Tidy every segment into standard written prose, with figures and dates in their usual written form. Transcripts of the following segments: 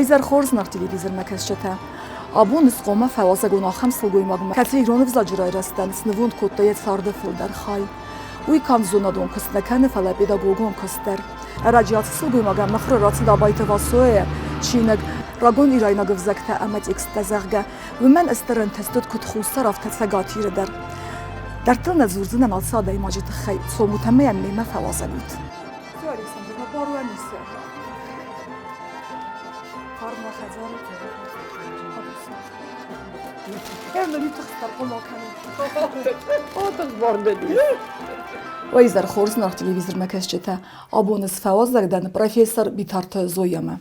Уӕ изӕр хорз, нӕ телевизормӕ кӕсджытӕ! Абон схъомӕ фӕуазӕгон ахӕм сылгоймагмӕ, кӕцы ирон ӕвзаджы райрӕзтӕн снывонд кодта йӕ царды фылдӕр хай. Уый канд зонадон куыст нӕ кӕны, фӕлӕ педагогон куыст дӕр. Ӕрӕджы ацы сылгоймагӕн мыхуыры рацыд Абайты Васойы чиныг «Рагон ирайнаг ӕвзӕгтӕ ӕмӕ тексттӕ», зӕгъгӕ. Уымӕн стыр ӕнтыст уыд куыд Хуссар, афтӕ Цӕгат Иры дӕр. Дарддӕр нӕ дзурдзынӕн алцы адӕймаджы тыххӕй. Цомут ӕмӕ йӕм мемӕ фӕуазӕг ут. Александровна, баруӕн исы. Фарн хӕдзары. Уӕ изӕр хорз, нӕ телевизормӕ кӕсджытӕ. Абон ӕз фӕуазӕг дӕн профессор Битарты Зоямӕ.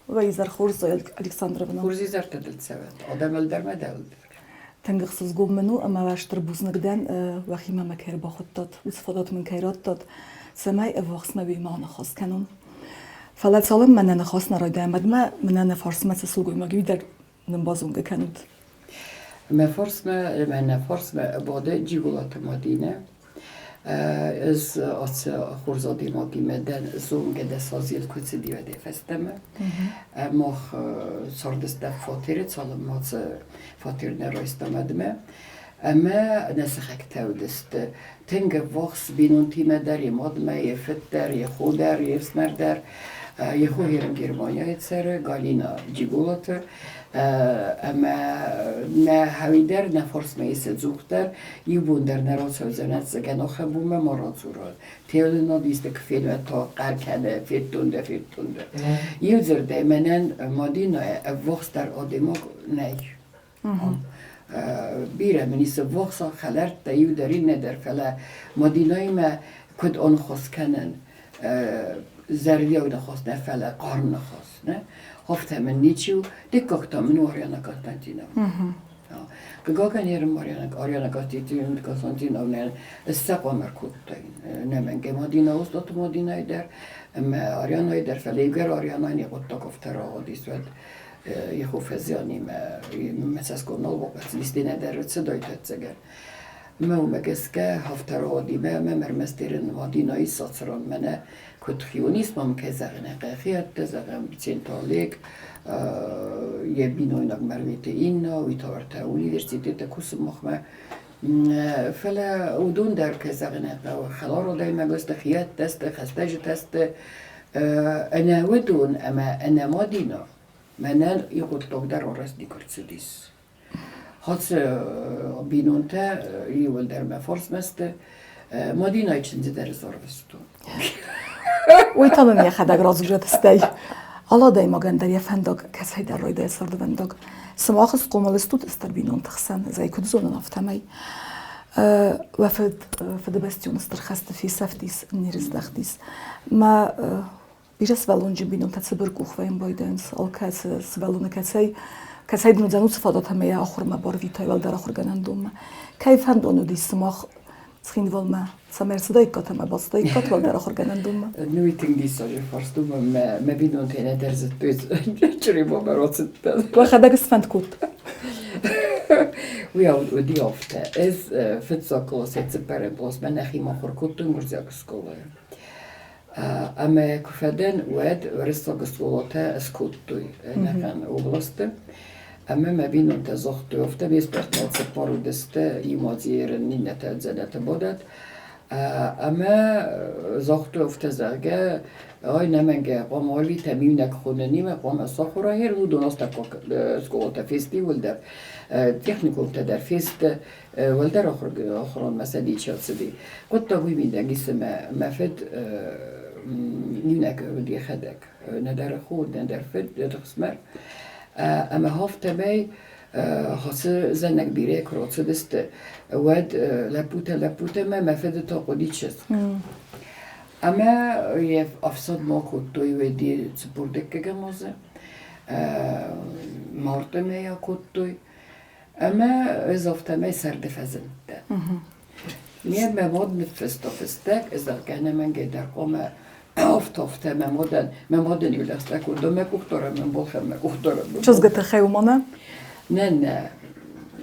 Уӕ изӕр хорз, Зоя Александровна. Хорз изӕртӕ дыл цӕуӕд. Адӕмыл дӕр мӕ дӕуыл дӕр. Тынг ӕхсызгон мын у ӕмӕ уӕ стыр бузныг дӕн, уӕхимӕ мӕ кӕй ӕрбахуыдтат, уыцы фадат мын кӕй радтат, цӕмӕй ӕввахсмӕ уемӕ аныхас кӕнон. Фӕлӕ цалынмӕ нӕ ныхас нӕ райдайӕм, уӕдмӕ мӕнӕ нӕ фарсмӕ цы сылгоймаг уый дӕр нын базонгӕ кӕнут. Мӕ фарсмӕ, мӕнӕ фарсмӕ бады Джиголаты Мадинӕ. Ӕз ацы хорз адӕймагимӕ дӕн зонгӕ дӕ сазил куы цыди уӕдӕй фӕстӕмӕ. Мах цардыстӕм фатеры, цалынмӕ ацы фатер нӕ райстам ӕдмӕ. Ӕмӕ нӕ сыхӕгтӕ уыдысты тынг ӕввахс бинонтимӕ дӕр, йӕ мадмӕ, йӕ фыд дӕр, йӕ хо дӕр, йе фсымӕр дӕр. Йӕ хо Херын Германияйы цӕры, Галина Джиголаты. Ӕмӕ нӕ хӕуи дӕр, нӕ фарсмӕ ис ӕдзухдӕр, иу бон дӕр нӕ рацӕудзӕн ӕцӕгӕн ахӕм ма радзурӕд. Телынад исты куы фенуӕд, та хъӕр кӕны, федтон дӕ, федтон дӕ. Иу дзырдӕй мӕнӕн Мадинӕ ӕввахсдӕр адӕймаг нӕй. Бирӕ мын ис ӕввахс хӕлӕрттӕ, иу дӕр, иннӕ дӕр, фӕлӕ Мадинӕимӕ куыд аныхас кӕнӕн, зӕрдиаг ныхас нӕ, фӕлӕ хъарм ныхас, нӕ? Афтӕ мын ничи у. Дыккаг та мын у Ариана Константиновна. Хъыгагӕн ерын Мариана, Ариана Константиновнӕ сӕ хъуамӕ ӕркодтаин. Нӕмӕнгӕй Мадинӕ Остъаты Мадинӕйы дӕр ӕмӕ Арианайы дӕр, фӕлӕ иугӕр Арианайӕн йӕ хъуыддаг афтӕ рауадис, уӕд йӕ хо фӕзианимӕ мӕ цӕсгом нал бахъӕцыдис, денӕ дӕр цыдаид ӕцӕгӕн. Мӕ уымӕ гӕсгӕ афтӕ рауади мӕ ӕмӕ ӕрмӕст ерын Мадинӕйы цацыран мӕнӕ куыд хионис мӕм кӕй зӕгъын хиӕдтӕ, зӕгъӕм, Биценты Олег, йӕ бинойнаг Мӕргъиты Инна, уый та ӕртӕ университеты кусы махмӕ. Фӕлӕ уыдон дӕр, кӕй зӕгъын ӕй хъӕуы, хӕлар адӕймаг сты, хиӕдтӕ сты, хӕстӕджытӕ сты. Ӕнӕ уыдон ӕмӕ ӕнӕ Мадинӕ мӕнӕн ихъуыддаг дӕр арӕзт никуы рцыдис. Хӕцы бинонтӕ иуылдӕр мӕ фарсмӕ сты. Мадинӕйы чындзы дӕр ӕрвыстон. Уый та мын йӕхӕдӕг радзурӕд стӕй. Алы адӕймагӕн дӕр йӕ фӕндаг кӕцӕйдӕр райдайы цардвӕндаг. Сымах схъомыл стут стыр бинонты хсӕн, ӕз ӕй куыд зонын, афтӕмӕй. Уӕ фыд Фыдыбӕстӕйон Стыр хӕсты фесӕфтис, не рыздӕхтис. Мӕ бирӕ сывӕллонджын бинонтӕ цыбыр къух вӕййын байдайынц, алкӕцы сывӕллоны кӕцӕй кӕцӕй дын уыдзӕн уыцы фадат ӕмӕ йӕ ахуырмӕ барвитай уӕлдӕр ахуыргӕнӕндонмӕ. Кӕй фӕндон уыдис сымах Цхинвалмӕ, цӕмӕй ӕрцыдаиккат ӕмӕ бацыдаиккат уӕлдӕр ахуыргӕнӕндонмӕ? Ну, и тынг диссаджы фарст у, мӕ бинонтӕ нӕ дӕр зыдтой, Чъребомӕ рацыдтӕн. Уӕхӕдӕг сфӕнд кодта? Уый уыди афтӕ. Ӕз фыццаг къласӕй цыппӕрӕм къласмӕ нӕхимӕ ахуыр кодтон гуырдзиаг скъолайы. Ӕмӕ куы фӕдӕн, уӕд уырыссаг скъолатӕ скодтой ӕнӕхъӕн областы. Ӕмӕ мӕ бинонтӕ загътой, афтӕ ме спортмӕ цыппар уыдысты, иу дзерын, иннӕтӕ дзӕнӕты бадӕт. Ӕмӕ загътой афтӕ, зӕгъгӕ, ай нӕмӕнгӕ хъуамӕ арвитӕм иунӕг хонынимӕ, хъуамӕ сахуыр ахӕрын, уыдон астӕуккаг скъолатӕ фесты иууылдӕр, техникумтӕ дӕр фесты. Уӕлдӕр ахуыронмӕ сӕ ничи ацыди. Хъуыддаг уый мидӕг ис, ӕмӕ мӕ фыд иунӕг уыд йӕхӕдӕг. Нӕдӕр хо, нӕдӕр фыд, нӕдӕр ӕфсымӕр. Ӕмӕ афтӕмӕй ацы зӕнӕг бирӕ куы рацыдысты, уӕд лӕппутӕ лӕппутӕмӕ мӕ фыды та хъуыди чызг. Ӕмӕ йӕ ӕфсадмӕ кодтой уӕди 42 азы. Мартъы йӕ кодтой. Ӕмӕ ӕз афтӕмӕй сӕрды фӕзындтӕн. Ме мӕ мад ныффыста фыстӕг, зӕгъгӕ, ӕнӕмӕнгӕй дӕр хъуамӕ афтӕ мӕ мадӕн, мӕ мадӕн иу лӕгъстӕ кодтон, мӕ къухдарӕн мын балхӕн, мӕ къухдарӕн мын. Чызгы тыххӕй уымӕн? Нӕ, нӕ.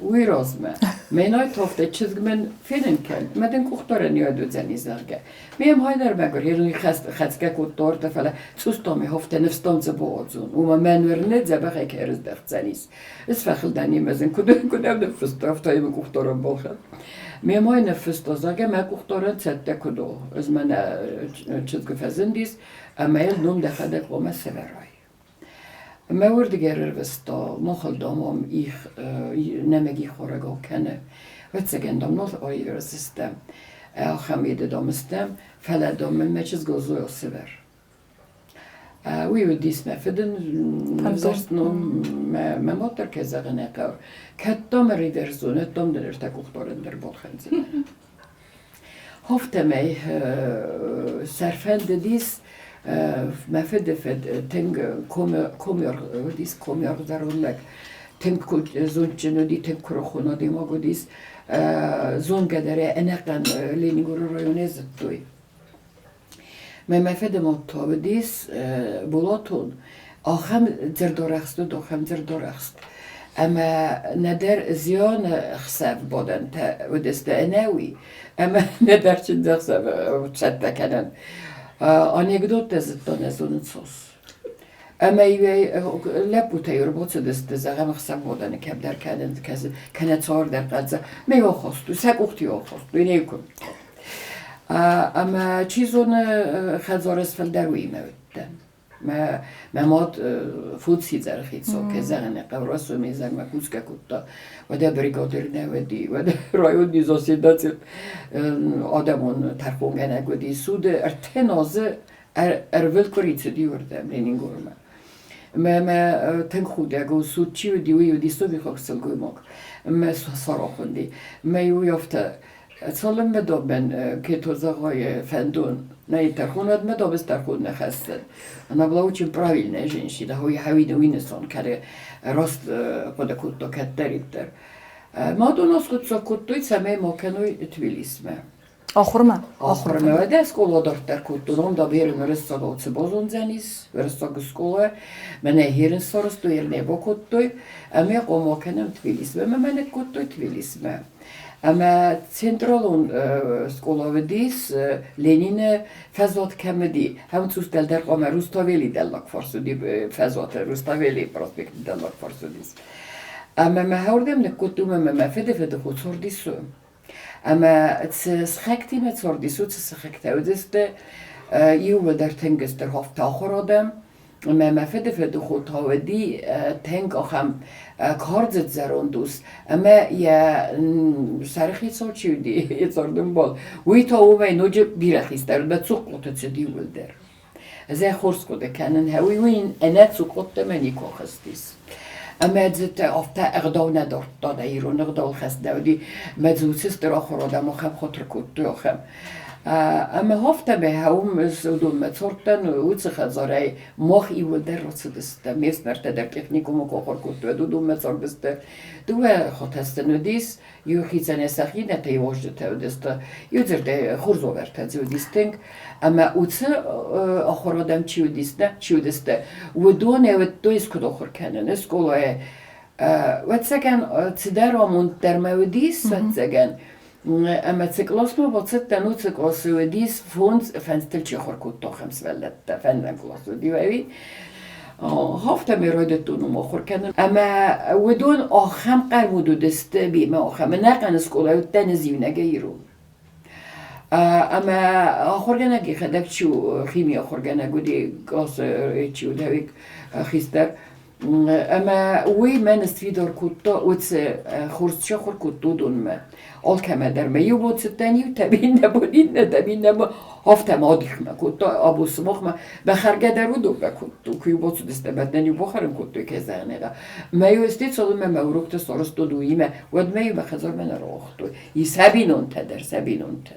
Уый размӕ мӕнӕй тафтӕ чызг мӕн фенын кӕн, мӕ дын къухдарӕн иӕд уыдзӕни, зӕгъгӕ. Ме мхай дӕр мӕгуыр йе хӕцгӕ кодта ортӕ, фӕлӕ цъусдон ме хофтӕ ныфсдон дзы боодзон. Уымӕ мӕн уырны, дзӕбӕхӕй кӕй ӕрыздӕхдзӕнис. Ысфӕхыл дӕн йемӕ зын, куыд куыд ӕм ныффыста, афтӕ йӕм къухдарӕн балхӕн. Ме мой ныффыста, зӕгъгӕ, мӕ къухдарӕн цӕттӕ куыд у. Ӕз мӕнӕ чызг фӕзындис, ӕмӕ йыл ном дӕхӕдӕг хъуамӕ сӕвӕрай. Мӕ уырдыгӕй ӕрӕрвыста, махыл, дам, ам их, нӕмыг ихуарӕгау кӕны. Ӕвӕццӕгӕн, дам, нал аирвӕздзыстӕм. Ахӕм еды, дам, стӕм, фӕлӕ, дам, мын мӕ чызгыл Зоя сӕвӕр. Уый уыдис мӕ фыды ӕвзӕрст ном, мӕ мад дӕр, кӕй зӕгъын ӕй хъӕуы. Кӕд, дам, ӕрӕвӕрдзон, уӕд, дам, дын ӕртӕ къухдарӕн дӕр балхӕндзынӕн. Афтӕмӕй сӕрфӕндыдис мӕ фыды фыд тынг уыдис комиаргъдӕрон лӕг, тынг зондджын уыди, тынг куырыхон адӕймаг уыдис. Зонгӕ дӕр ӕй ӕнӕхъӕн Ленингоры районӕй зыдтой. Мӕ мӕ фыды мад та уыдис Болатон, ахӕм дзырдарӕхст уыд, ахӕм дзырдарӕхст. Ӕмӕ нӕдӕр зианы хсӕв бадӕнтӕ уыдысты ӕнӕуи, ӕмӕ нӕдӕр чындзӕхсӕв цӕттӕ кӕнӕн. Анекдоттӕ зыдта нӕ зонын цас. Ӕмӕ-иу лӕппутӕ ӕрбацыдысты, зӕгъӕм, ӕхсӕвбонӕн кӕмдӕр кӕнын, кӕнӕ цавӕрдӕр хъӕдзы. Мӕ ахастой, сӕ къухты ахастой, не куымдта. Ӕмӕ чи зоны, хӕдзары фылдӕр уыимӕ уыдтӕн. Мӕ, мӕ мад фуд сидзӕры хицау, кӕй зӕгъын ӕй хъӕуы, рацу изӕрмӕ кусгӕ кодта. Уӕдӕ бригадир нӕ уыди, уӕдӕ районни заседатель адӕмон тӕрхонгӕнӕг уыди. Суды ӕртӕ азы ӕрвылкъуыри цыди уырдӕм Ленингормӕ. Мӕ мӕ тынг худӕг у, суд чи уыди, уый уыди сомихаг сылгоймаг. Мӕ сӕрах хуынди. Мӕ уый афтӕ цалынмӕ домӕн кето зӕгъай фӕндон, нӕ тӕрхонадмӕ домыс тӕрхон нӕ хӕссӕн. Она была очень правильная женщина, хауина уинысон, кӕд раст хъуыды кодта кӕддӕриддӕр. Мадон аскъуыддзаг кодтой, цӕмӕй ма кӕной Тбилисмӕ. Ахуырмӕ? Ахуырмӕ. Уӕдӕ скъола дарддӕр кодтон. Ам да берын уырыссаг цы базондзӕнис, уырыссаг скъола. Мӕнӕ херын сарӕзтой, ӕрнӕ бакодтой. Ӕмӕ хъуамӕ кӕнӕм Тбилисмӕ. Ӕмӕ мӕ ныккодтой Тбилисмӕ. Ӕмӕ централон скъола уыдис Ленины фӕзуат кӕм уыди, ӕм цъус дӕлдӕр хъуамӕ Руставели дӕллаг фарс уыди, фӕзуаты Руставели проспекты дӕллаг фарс уыдис. Ӕмӕ мӕ хӕрдӕм ныккодтой, ӕмӕ мӕ фыды фыды хо цардис Ӕмӕ цы сыхӕгтимӕ цардис, уыцы сыхӕгтӕ уыдысты иууылдӕр тынг стыр ахуыр адӕм. Ӕмӕ мӕ фыды фыды хо та уыди тынг ахӕм кардзыд зӕронд ус. Ӕмӕ йӕ сӕрыхицау чи уыди, йӕ цардӕмбал, уый та уымӕй ноджы бирӕ хистӕр уыд, цухъхъуты цыд иууылдӕр. Ӕз ӕй хорз хъуыды кӕнын, уый уый ӕнӕ цухъхъуыдтӕмӕ никуы ахызтис. Ӕмӕ дзы афтӕ ӕгъдау нӕ дардта, нӕ ирон ӕгъдауыл хӕст нӕ уыди. Мӕ дзы уыцы стыр ахуырад ӕмӕ ахӕм хатыр кодтой, ахӕм. Ӕмӕ афтӕмӕй уым ӕз уыдонмӕ цардтӕн, уыцы хӕдзарӕй мах иууылдӕр рацыдыстӕм. Ме фсымӕртӕ дӕр техникумы куы ахуыр кодтой, уӕд уыдонмӕ цардысты. Дыууӕ хотӕ сын уыдис, иу хицӕнӕй сӕхи иннӕтӕ уазджытӕ уыдысты, иу дзырдӕй хорз уавӕртӕ дзы уыдис тынг. Ӕмӕ уыцы ахуырадӕм чи уыдис, нӕ чи уыдысты, уыдонӕй уыдтой куыд ахуыр кӕнын скъолайы. Ӕвӕццӕгӕн, цыдӕр амонд дӕр мӕ уыдис, ӕвӕццӕгӕн. Ӕмӕ цы къласмӕ бацыдтӕн, уыцы къласы уыдис фондз фӕндзтыл чи ахуыр кодта, ахӕм сывӕллӕттӕ, фӕндзӕм кълас уыди ӕви. Афтӕмӕй райдыдтон уым ахуыр кӕнын. Ӕмӕ уыдон ахӕм хъӕрмуд уыдысты мемӕ, ахӕм ӕнӕхъӕн скъолайы уыдтӕн ӕз иунӕгӕй ирон. Ӕмӕ ахуыргӕнӕг йӕхӕдӕг чи у, химийы ахуыргӕнӕг уыди, къласы чи уыд, хистӕр. Ӕмӕ уый мӕн сфидар кодта, уыцы хорз чи ахуыр кодта, уыдонмӕ. Алкӕмӕ дӕр мӕ иу бон цыдтӕн иутӕм, иннӕ бон иннӕтӕм, иннӕ бон афтӕ ма адихмӕ кодта, абон сымахмӕ. Бахӕргӕ дӕр уыдонмӕ кодтой, куы-иу бацыдысты, ӕмӕ нӕ-иу бахӕрын кодтой, кӕй зӕгъын ӕй Мӕ-иу ӕсте цалынмӕ мӕ уроктӕ сарӕзтон уыимӕ, уӕдмӕ-иу мӕ хӕдзармӕ нӕ рауагътой. И сӕ бинонтӕ дӕр, сӕ бинонтӕ.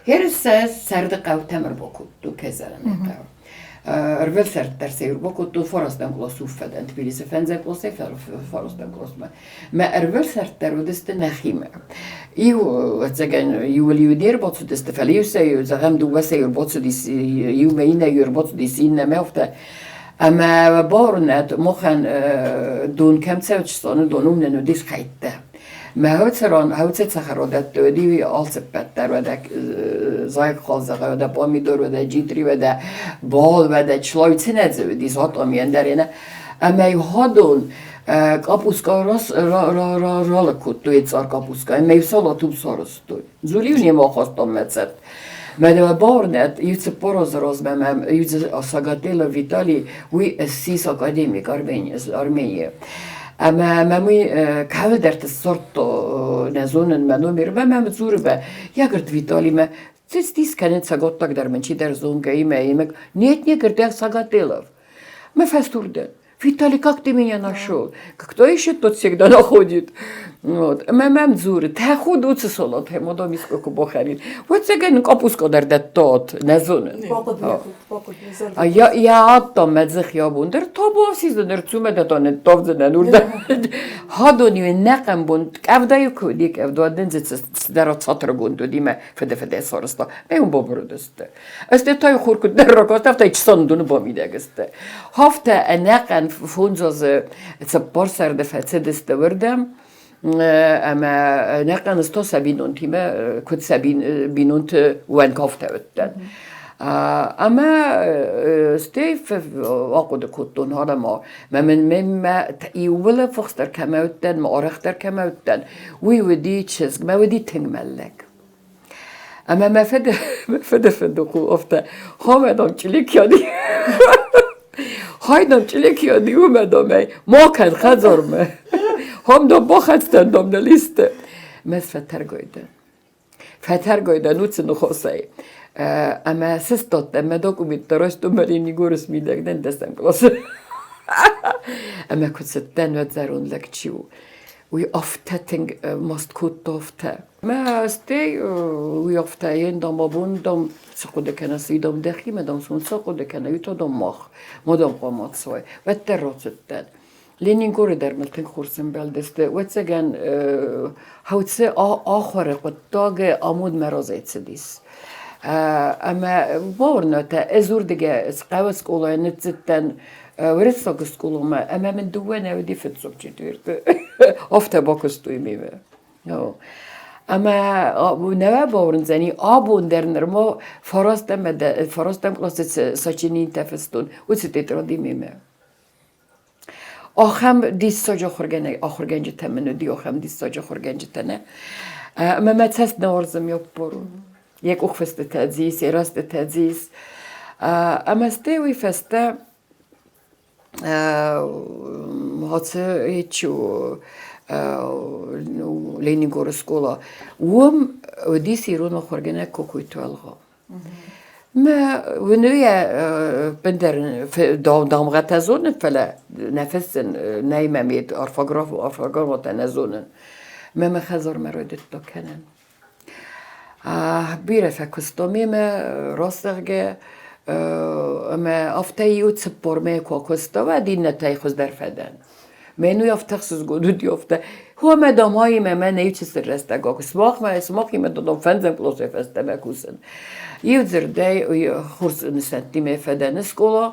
Херес сӕ сӕрды хъӕутӕм ӕрбакодтой, кӕй зӕгъын ӕй хъӕуы. Ӕрвылсӕрд дӕр сӕ ӕрбакодтой фарастӕм кълас фӕдӕн, Тбилисы фӕндзӕм къласӕй фарастӕм къласмӕ. Мӕ ӕрвылсӕрд дӕр уыдысты нӕхимӕ. Иу, ӕцӕгӕн, иуыл-иу не рбацыдысты, фӕлӕ-иу сӕ, зӕгъӕм, дыууӕ сӕ ӕрбацыдис, иумӕ иннӕ ӕрбацыдис, иннӕмӕ афтӕ. Ӕмӕ бауырнӕд, махӕн дон кӕм цӕуы, дон уым нын уыдис хӕйттӕ. Мӕ хӕуцӕрон, хӕуцӕ цӕхӕродӕтты уыди алцыппӕт дӕр, уӕдӕ зайӕгхал уӕдӕ помидор, уӕдӕ джитъри, уӕдӕ бал, уӕдӕ члой, цынӕ дзы уыди, затъоми ӕндӕр ӕнӕ. Ӕмӕ-иу хадон къапуска ралыг кодтой цъар къапуска, ӕмӕ-иу салат уым сарӕзтой. Дзул-иу немӕ ахастам мӕ цӕт. Мӕнӕ бауырнӕд, иу 40 азы размӕ мӕм иу Сагателов Виталий, уый ссис академик Арменийы. Ӕмӕ мӕм уый кӕуылдӕрты ссардта, нӕ зонын мӕ номер, мӕ мӕм дзуры, я, говорит, Виталий, Цицтис кӕнын цӕгаттаг дӕр мын чидӕр зонгӕ имӕ, имӕ. Нет, не, говорит, я Сагателов. Мӕ фӕстур дӕн. Виталий, как ты меня нашел? Кто ищет, тот всегда находит. Вот. Ӕмӕ мӕм дзуры, тӕхуд уыцы солотӕ, модом искуы куы бахӕрин. Уӕццӕгӕн къапуска дӕр дӕттат, нӕ зонын. Я адтам мӕ дзых йӕ бон дӕр табуафси дзы ныр цумӕ дӕ ныттавдзынӕн уырдӕм. Хадон-иу ӕнӕхъӕн бон къӕвдайы куы уыди, къӕвда дын дзы цыдӕр цатыргонд уыди мӕ фыды-фыдӕй сарӕзта. Мӕ уым бабырыдысты. Ӕз та хур куыддӕр ракаст, афтӕ чысандоны бамидӕг сты. Хафтӕ ӕнӕхъӕн 5 азы 4 сӕрды фӕцыдысты уырдӕм, ӕмӕ ӕнӕхъӕн сто сӕ бинонтимӕ, куыд сӕ бинонты уӕнгхафтӕ уыдтӕн. Ӕмӕ стӕй ахъуыды кодтон, ма мӕ мын мемӕ иууыл фыхстдӕр кӕмӕ уыдтӕн, мӕ арӕхдӕр кӕмӕ уыдтӕн, уый уыди чызг, мӕ уыди тынг мӕллӕг. Ӕмӕ мӕ фыды мӕ фыды фыды афтӕ хомӕдом чъиликиани хайдом чъиликиани уымӕдомӕй ма кӕн хӕдзармӕ хомдом бахӕцтӕн дом нӕ листы мӕ фӕтӕргай дӕн фӕтӕргай дӕн уыцы ныхасӕй ӕмӕ сыстадтӕн мӕ документтӕ райстон мӕ Ленигоры смидӕг дӕн дӕсӕм къласы ӕмӕ куы цыдтӕн уӕд зӕронд лӕг чи у уый афтӕ тынг маст кодта афтӕ Мӕ стӕй уый афтӕ ендом абон дам цы хъуыды кӕныс, уый дам дӕхимӕ дам цы цы хъуыды кӕны, уый та дам мах, ма дам хъуамӕ ацӕуай. Уӕддӕр рацыдтӕн. Ленингоры дӕр мыл тынг хорз сӕмбӕлдысты. Ӕвӕццӕгӕн, хӕуцы ахуыры хъуыддаг амонд мӕ разӕй цыдис. Ӕмӕ бауырнӕтӕ, ӕз уырдыгӕй хъӕуы скъолайы ныццыдтӕн уырыссаг скъоламӕ ӕмӕ мын дыууӕ нӕ уыди фыццаг четверты. Афтӕ бакуыстой мемӕ. Ӕмӕ нӕ бауырндзӕни, абон дӕр нырма фарастӕм къласы цы сочиненитӕ фыстон, уыцы тетради мемӕ. Ахӕм диссаджы ахуыргӕнӕг ахуыргӕнджытӕ мын уыди, ахӕм диссаджы ахуыргӕнджытӕ нӕ. Ӕмӕ мӕ цӕст нӕ уарзы ме ппору. Йӕ къухфыстытӕ дзис, йӕ рӕстытӕ дзис. Ӕмӕ стӕй уый фӕстӕ Ацы Ленингоры скъола, уым уыдис ирон ахуыргӕнӕг Кокойты Алга. Мӕ уыны бындӕр дамгъӕтӕ зонын, фӕлӕ нӕ фыссын, нӕй мӕм орфограф, орфограмматӕ нӕ зонын. Мӕ мӕ хӕдзармӕ райдыдта кӕнын. Бирӕ фӕкуыстон мемӕ, растзӕгъгӕ, ӕмӕ афтӕ иу 40 мӕйы куы акуыста, уӕд иннӕтӕй хуыздӕр фӕдӕн. Мӕн уый афтӕ ӕхсызгон уыди, афтӕ. Хо ӕмӕ дамаимӕ мӕнӕ иу чысыл рӕстӕг акуыст. Сымахмӕ, сымахимӕ дам фӕндзӕм къласӕй фӕстӕмӕ кусын. Иу дзырдӕй хорз нысӕнттимӕ фӕдӕн скъола,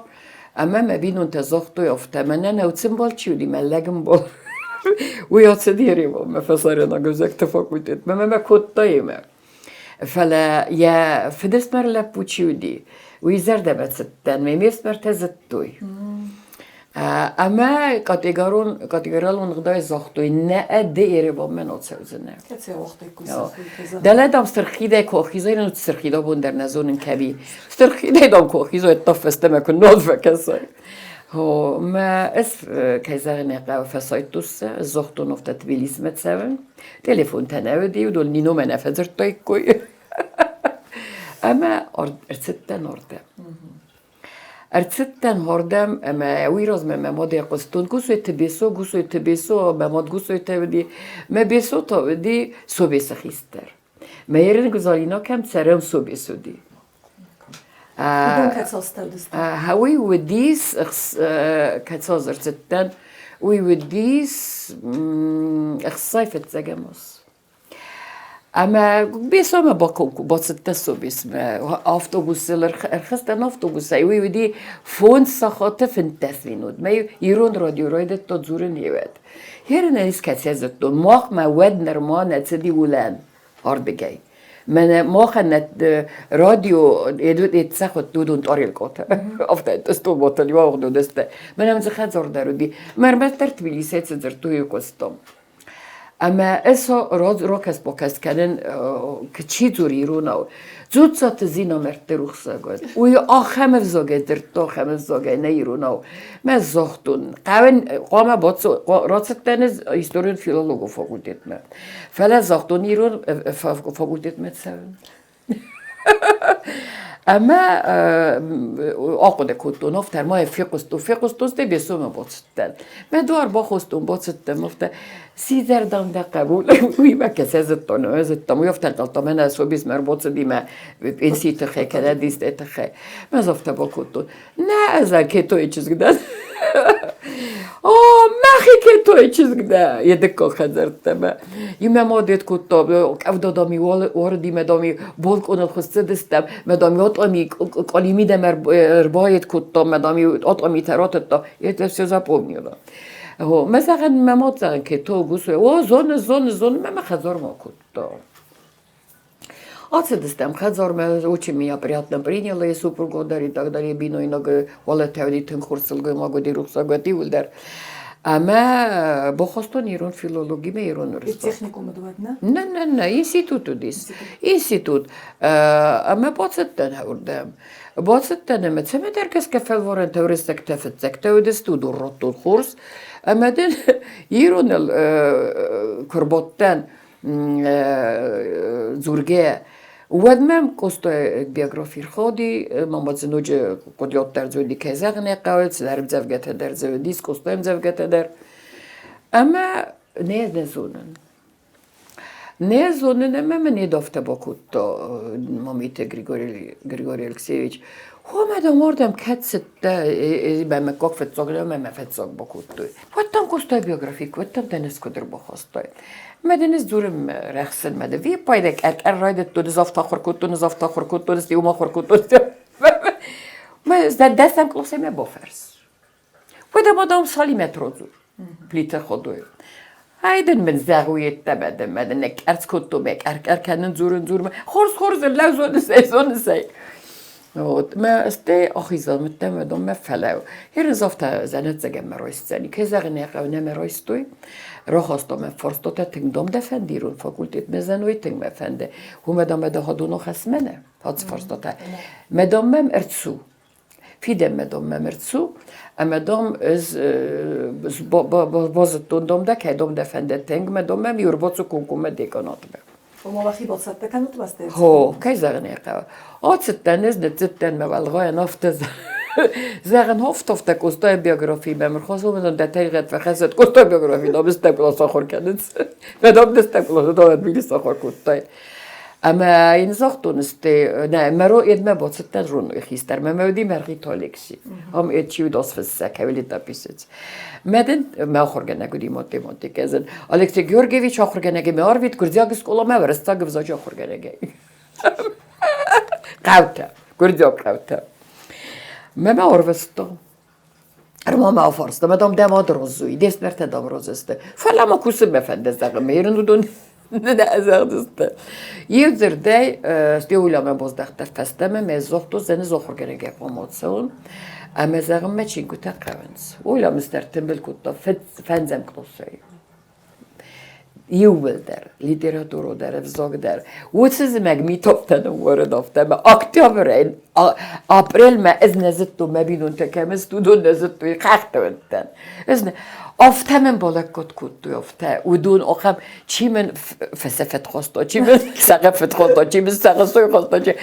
ӕмӕ мӕ бинонтӕ загътой афтӕ, мӕнӕн ӕуцымбал чи уыди, мӕ лӕгымбал. Уый ацыд Ереванмӕ фӕсарӕйнаг ӕвзӕгты факультетмӕ ӕмӕ мӕ кодта йемӕ. Фӕлӕ йӕ фыдыфсымӕр лӕппу чи уыди, уый зӕрдӕмӕ цыдтӕн, ме ме фсымӕртӕ зыдтой. Ӕмӕ категорон, категориалон ӕгъдауӕй загътой, нӕ ды Ереванмӕ нал цӕудзынӕ. Дӕлӕ дам Сырхидӕй куы ахизай, ну Сырхид абон дӕр нӕ зонын кӕми. Сырхидӕй дам куы ахизай, та фӕстӕмӕ куы нал фӕкӕсай. Мӕ ӕз, кӕй зӕгъын ӕй хъӕуы, фӕсайдтон сӕ, загътон афтӕ Тбилисмӕ цӕуын. Телефонтӕ нӕ уыди, уыдон Ниномӕ нӕ фӕдзырдтаиккой. Ӕмӕ ӕрцыдтӕн ардӕм. Ӕрцыдтӕн ардӕм ӕмӕ уый размӕ мӕ мадӕй хъуыстон Гусойты Бесо, Гусойты Бесо, мӕ мад Гусойтӕ уыди. Мӕ Бесо та уыди Собесы хистӕр. Мӕ ерын Гузалина кӕм цӕрӕм Собес уыди. Уыдон кӕцӕлстӕ уыдысты? Уый уыдис, кӕцӕл ӕрцыдтӕн, уый уыдис 65-ӕм аз. Ӕмӕ Бесомӕ бацыдтӕ Собесмӕ, автобусыл ӕрхызтӕн автобусӕй, уый уыди 5 сахаты 15 минутмӕ ирон радио райдыдта дзурын еуӕд. Херын ӕз кӕцӕ зыдтон, махмӕ уӕд нырма нӕ цыди уылӕн ардыгӕй. Мӕнӕ махӕн радио эдцӕхуыд уыдон тарелкъотӕ. Афтӕ столботыл уагъд уыдысты. Мӕнӕ дзы хӕдзар дӕр уыди. Мӕ ӕрмӕстдӕр Тбилисӕй цы дзырдтой, хъуыстон. Ӕмӕ ӕз ракӕс-бакӕс кӕнын, чи дзуры иронау. Дзуццаты Зина мӕрдты рухсаг уӕд. Уый ахӕм ӕвзагӕй дзырдта, ахӕм ӕвзагӕй, нӕ иронау. Мӕ загътон, хъӕуӕн хъуамӕ рацыдтӕн ӕз историон-филологон факультетмӕ. Фӕлӕ загътон ирон факультетмӕ цӕуын. Ӕмӕ ахъуыды кодтон, афтӕ ма фехъуыстон, фехъуыстон, стӕй Бесомӕ бацыдтӕн. Мӕ дуар бахостон, бацыдтӕн, афтӕ сидзӕр дам дӕ хъӕбул, уый мӕ кӕсӕ зыдтон, ӕз зыдтам, уый афтӕ ӕнхъӕлдта, мӕнӕ Собисмӕ ӕрбацыди мӕ пенсийы тыххӕй, кӕнӕ дистӕй тыххӕй. Мӕ афтӕ бакодтон. Нӕ, ӕз Кетойы чызг дӕн. О, мӕхи Кетойы чызг дӕ, йе дыккаг хӕдзӕрттӕмӕ. Имӕ мад кодта, къӕвдадами уарыди, мадами балкъоныл хуыссыдыстӕм, мадами атъами къалимидӕм ӕрбаед кодта, мадами атъамитӕ ратыдта. Это все запомнила. Мӕ зӕгъӕн, мӕ мад зӕгъӕн, Кето, гусой, о, зоны, зоны, зоны, мӕ мӕ хӕдзармӕ кодта. Ацыдыстӕм хӕдзармӕ, очень меня приятно приняла и супруга дӕр и так далее, бинойнаг уӕлӕтӕ уыди тынг хорз сылгоймаг уыди, рухсаг уӕд иууылдӕр. Ӕмӕ бахастон ирон филологимӕ, ирон уырыссаг. Техникумы уӕд, нӕ? Нӕ, нӕ, нӕ, институт уыдис. Институт. Ӕмӕ бацыдтӕн уырдӕм. Бацыдтӕн ӕмӕ цӕмӕдӕр гӕсгӕ фӕлварӕнтӕ уырыссӕгтӕ фыццӕгтӕ уыдысты, уыдон радтон хорз. Ӕмӕ дын ироныл куы рбадтӕн, дзургӕ. Уӕд мӕм Къостай биографи рхауди, мама дзы ноджы хъуыдиат дӕр дзы уыди, кӕй зӕгъын ӕй хъӕуы, цыдӕр ӕмдзӕвгӕтӕ дӕр дзы уыдис, Къостайы ӕмдзӕвгӕтӕ дӕр. Ӕмӕ нӕ нӕ зонын. Нӕ зонын ӕмӕ мын йед афтӕ бакодта Мамиты Григорий, Григорий Алексеевич. Хомӕ дам уырдӕм кӕд цыдтӕ, мӕ кок фыццаг ӕмӕ мӕ фыццаг бакодтой. Уӕд дам Къостай биографи, уӕд дам дӕ ныфс куыд ӕрбахастай? Мӕ дын ӕз дзурын рӕхсын, мӕ дын виппайды къӕр-къӕр райдыдтон, ӕз афтӕ ахуыр кодтон, ӕз афтӕ ахуыр кодтон, ӕз иумӕ ахуыр кодтон. Мӕ дӕсӕм къласӕй мӕ бафӕрс. Уӕдӕ ма дам Салимӕт радзур, Плиты Ходой. Ай дын мын зӕгъ йеддӕмӕ дын мӕ дын къӕрц кодтон, мӕ къӕр-къӕр кӕнын дзурын дзурын. Хорз, хорз, лӕг зоныс ӕй, зоныс ӕй. Вот, мӕ стӕй ахизӕн мыдтӕ мӕ донмӕ фӕлӕу. Херын завта зӕнӕццӕгӕн мӕ райсдзӕни. Кӕй зӕгъын ӕй хъӕуы, нӕ мӕ райстой. Рахаста мӕ фарстатӕ тынг дам дӕ фӕнды ирон факультетмӕ зӕной, тынг мӕ фӕнды. Уымӕ дам мӕ дахадоно хӕсмӕ нӕ, ацы фарстатӕ. Мӕ дам мӕм ӕрцу. Фидӕнмӕ дам мӕм ӕрцу, ӕмӕ дам ӕз базыдтон дам дӕ, кӕй дам дӕ фӕнды тынг, мӕ дам мӕм иу ӕрбацу комкоммӕ деканатмӕ. Ома уӕхи бацӕттӕ кӕнут уӕ Хо, кӕй зӕгъын ӕй хъӕуы. Ацыдтӕн ӕз, ныццыдтӕн мӕ уӕлгъайӕн афтӕ зӕгъын, хофт-хофтӕ Къостайы биографимӕ мырхасомӕн дӕ тӕригъӕд фӕхӕссӕд Къостайы биографи дам стӕг кълас ахуыр кӕнынц. Мӕ дам дыстӕг къласы дам Тбилисы ахуыр кодтай. Ӕмӕ йын загътон сты, нӕ, мӕ едмӕ бацыдтӕн роной хистӕрмӕ, мӕ уыди Мӕргъиты Алекси. Ам ед чи уыд фыссӕг, летописец. Мӕ дын мӕ ахуыргӕнӕг уыди математикӕ. Алексей Георгиевич ахуыргӕнӕгӕй мӕ арвит гуырдзиаг скъоламӕ уырыссаг ӕвзаджы ахуыргӕнӕгӕй. Хъӕутӕ, гуырдзиаг хъӕутӕ. Мӕ мӕ арвыста. Ӕрма мӕ афарста, мӕ дам дӕ мад розуй, де фсымӕртӕ дам розысты. Фӕлӕ ма кусын мӕ фӕнды зӕгъын, мӕ ирын уыдон нӕ зӕгъдзысты. Иу дзырдӕй стъолӕмӕ баздӕхтӕ фӕстӕмӕ, мӕ загътон, зӕны ахуыргӕнӕгӕй хъуамӕ ацӕуон. Ӕмӕ зӕгъын, мӕ чингуытӕ хъӕуынц. Уый дӕр тымбыл кодта фӕндзӕм къласӕй. Иууылдӕр, литературӕ дӕр, ӕвзаг дӕр. Уыцы зымӕг митоптӕ ныууарыд афтӕ ӕмӕ октябрӕй апрельмӕ ӕз нӕ зыдтон, мӕ бинонтӕ кӕм сты, уыдон нӕ зыдтой, хӕхты уыдтӕн. Ӕз нӕ афтӕ мын балӕггад кодтой, афтӕ. Уыдон ахӕм, чи мын фӕсӕфӕт хаста, чи мын сӕгъӕфыд хаста, чи мын сӕгъысой хаста, чи